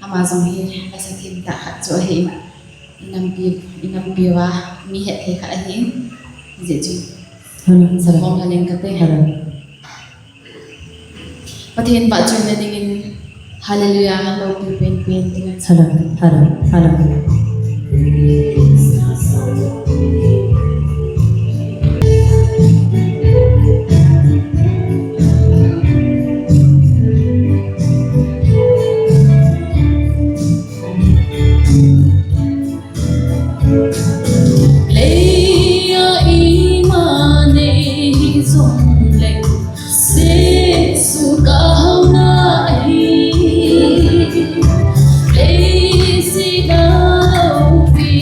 ama zong hi a sa thim tak khat chu ahi. I nampi, i nampi ua mi hetthei khat ahi. Zia chu sa khawm lhon in ka te. Pathian phatchuamna dingin, Hallelujah, lopi pen pen ding a. Lei a ima nei zong leng, Jesu ka hau na hi. Lei sina lopi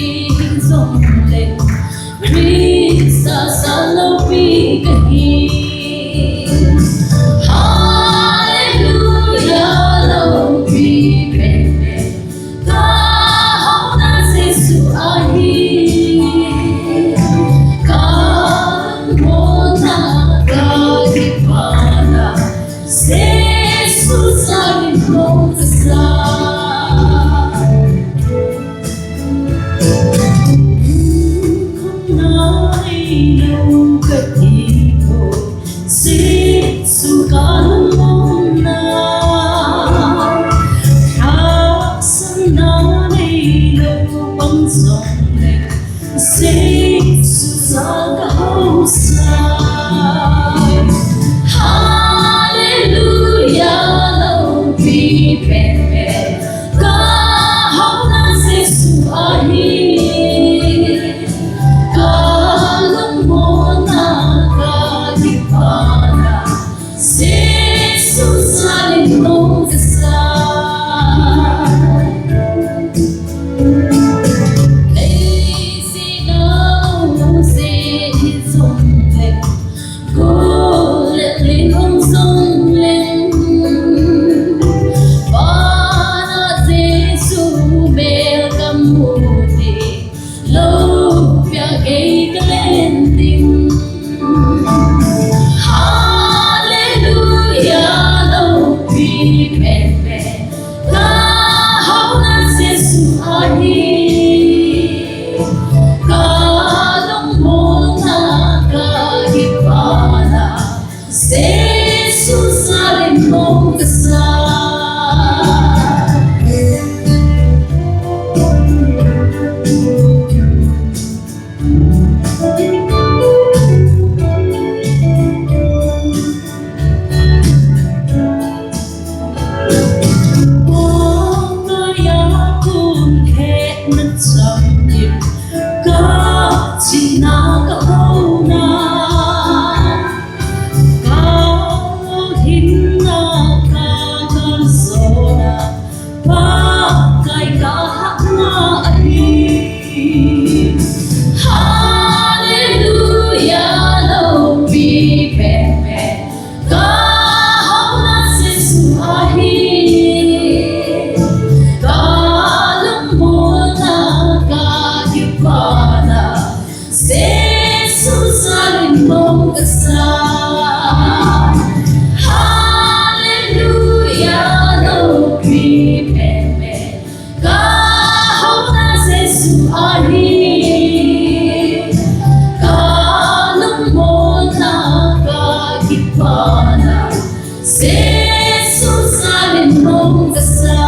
Jesu sa in nong ka sa.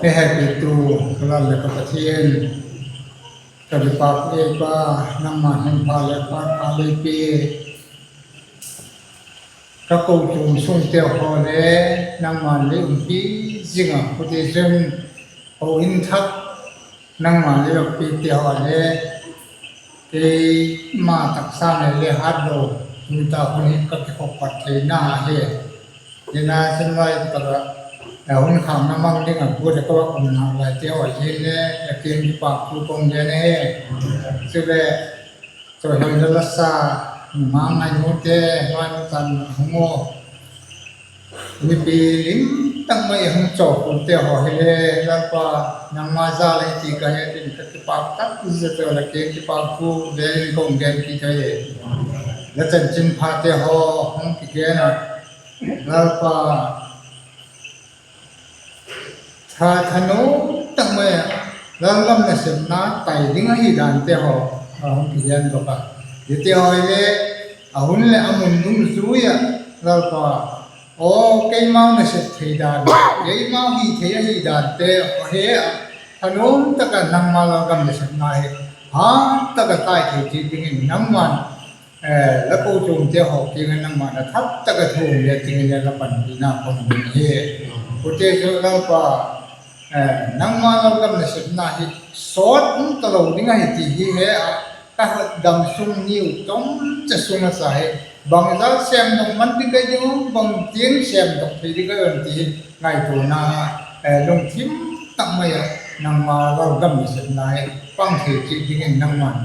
Ei hepitu ka Lal leh ka Pathian, ka kipâk ei Pa, nangma hin pha leh pha pha lei pia. Ka kochuam sungte haw le nangma'n lei umpi zing a, huti chun houin thak nangma'n lei umpi te haw le keima taksa nei le hat lo, tuni tak hun hi ka kikhop pat theina hi. Zia chun lai tak ah hun khâkna mang ding ah guat ah ka va umna laite haw hin le la kiang kipâk thu ka hung gen ahi. Chuleh, chawihoi la la sa, nungak ngainute, vanutan a hung u, mipi lim tak mai a hung chawkute haw hile, Lalpa, nangma jal ahi ti ka het in ka kipâk tak zia chu la kiang kipâk thu le in ka hung gen kit ahi. La chanchinphate haw hung kigen a, Lalpa, tha, thanuam tak mai ah lalgam nasepna tai ding ahi dante haw a hung kigen dok a. Ziate haw hile a hun leh a mun dungzui ah, Lalpa, aw keimau nasep thei dan, keimau hithei ahi dante haw he a, thanuam tak ah nangma lalgam nasepna hi hat tak ah tai thei chiat dingin nangma'n la kochuamte haw kiang ah nangma'n a thak tak ah thu hung gen dingin la panpina ka hung don ahi. Huti chu Lalpa, nangma lalgam nasepna hi sawt um talo ding ahi ti hi he a, ka hat dam sung niu tom cha sung a sa hi, bangzat sêmdok man ding ka hi ding, bangtiang sêmdok thei ding ka hi ding ti hi ngaituana lungthim tak mai ah nangma lalgam nasepna hi pang thei chiat dingin nangma'n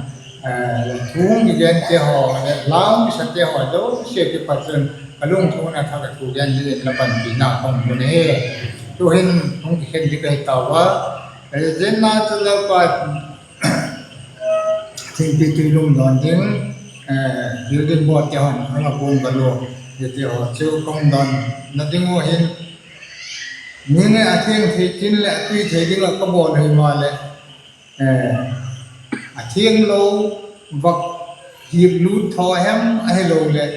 la thu hung kigente haw leh la hung kisate haw zosia kipat chun ka lungthim a thak ah thu gen dingin la panpina ka hung don ahi. Tu'hin hung kikhen ding ka hi tau a, zia chu Lalpa, thingpi tui lum dawn ding, building board te hon a la buang ka lo, ziate haw chu ka hung dawnna ding uh hin, mi nge a thiang thei chin leh a tui thei ding ah ka bawl ahi maleh, a thianglo vak hip lût thaw hem ahiloleh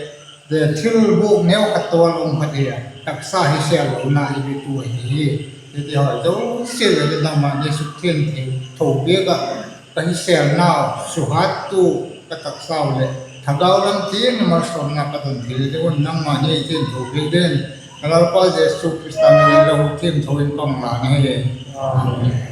thil buak neu khat tawl um khat hi a, taksa hi sêl lona hi bitu ahi hi. Hiti haw zosia le nangma'n ei sukthiang thei tho piak ah, ka hi sêlnau suhattu ka taksau leh thagau lam tiang a malsawmna ka don thei ding un nangma'n ei thiangtho piak dingin ka Lalpa Jesu Khrista min in la hu thiangtho in ka hung lan ahi. Amen.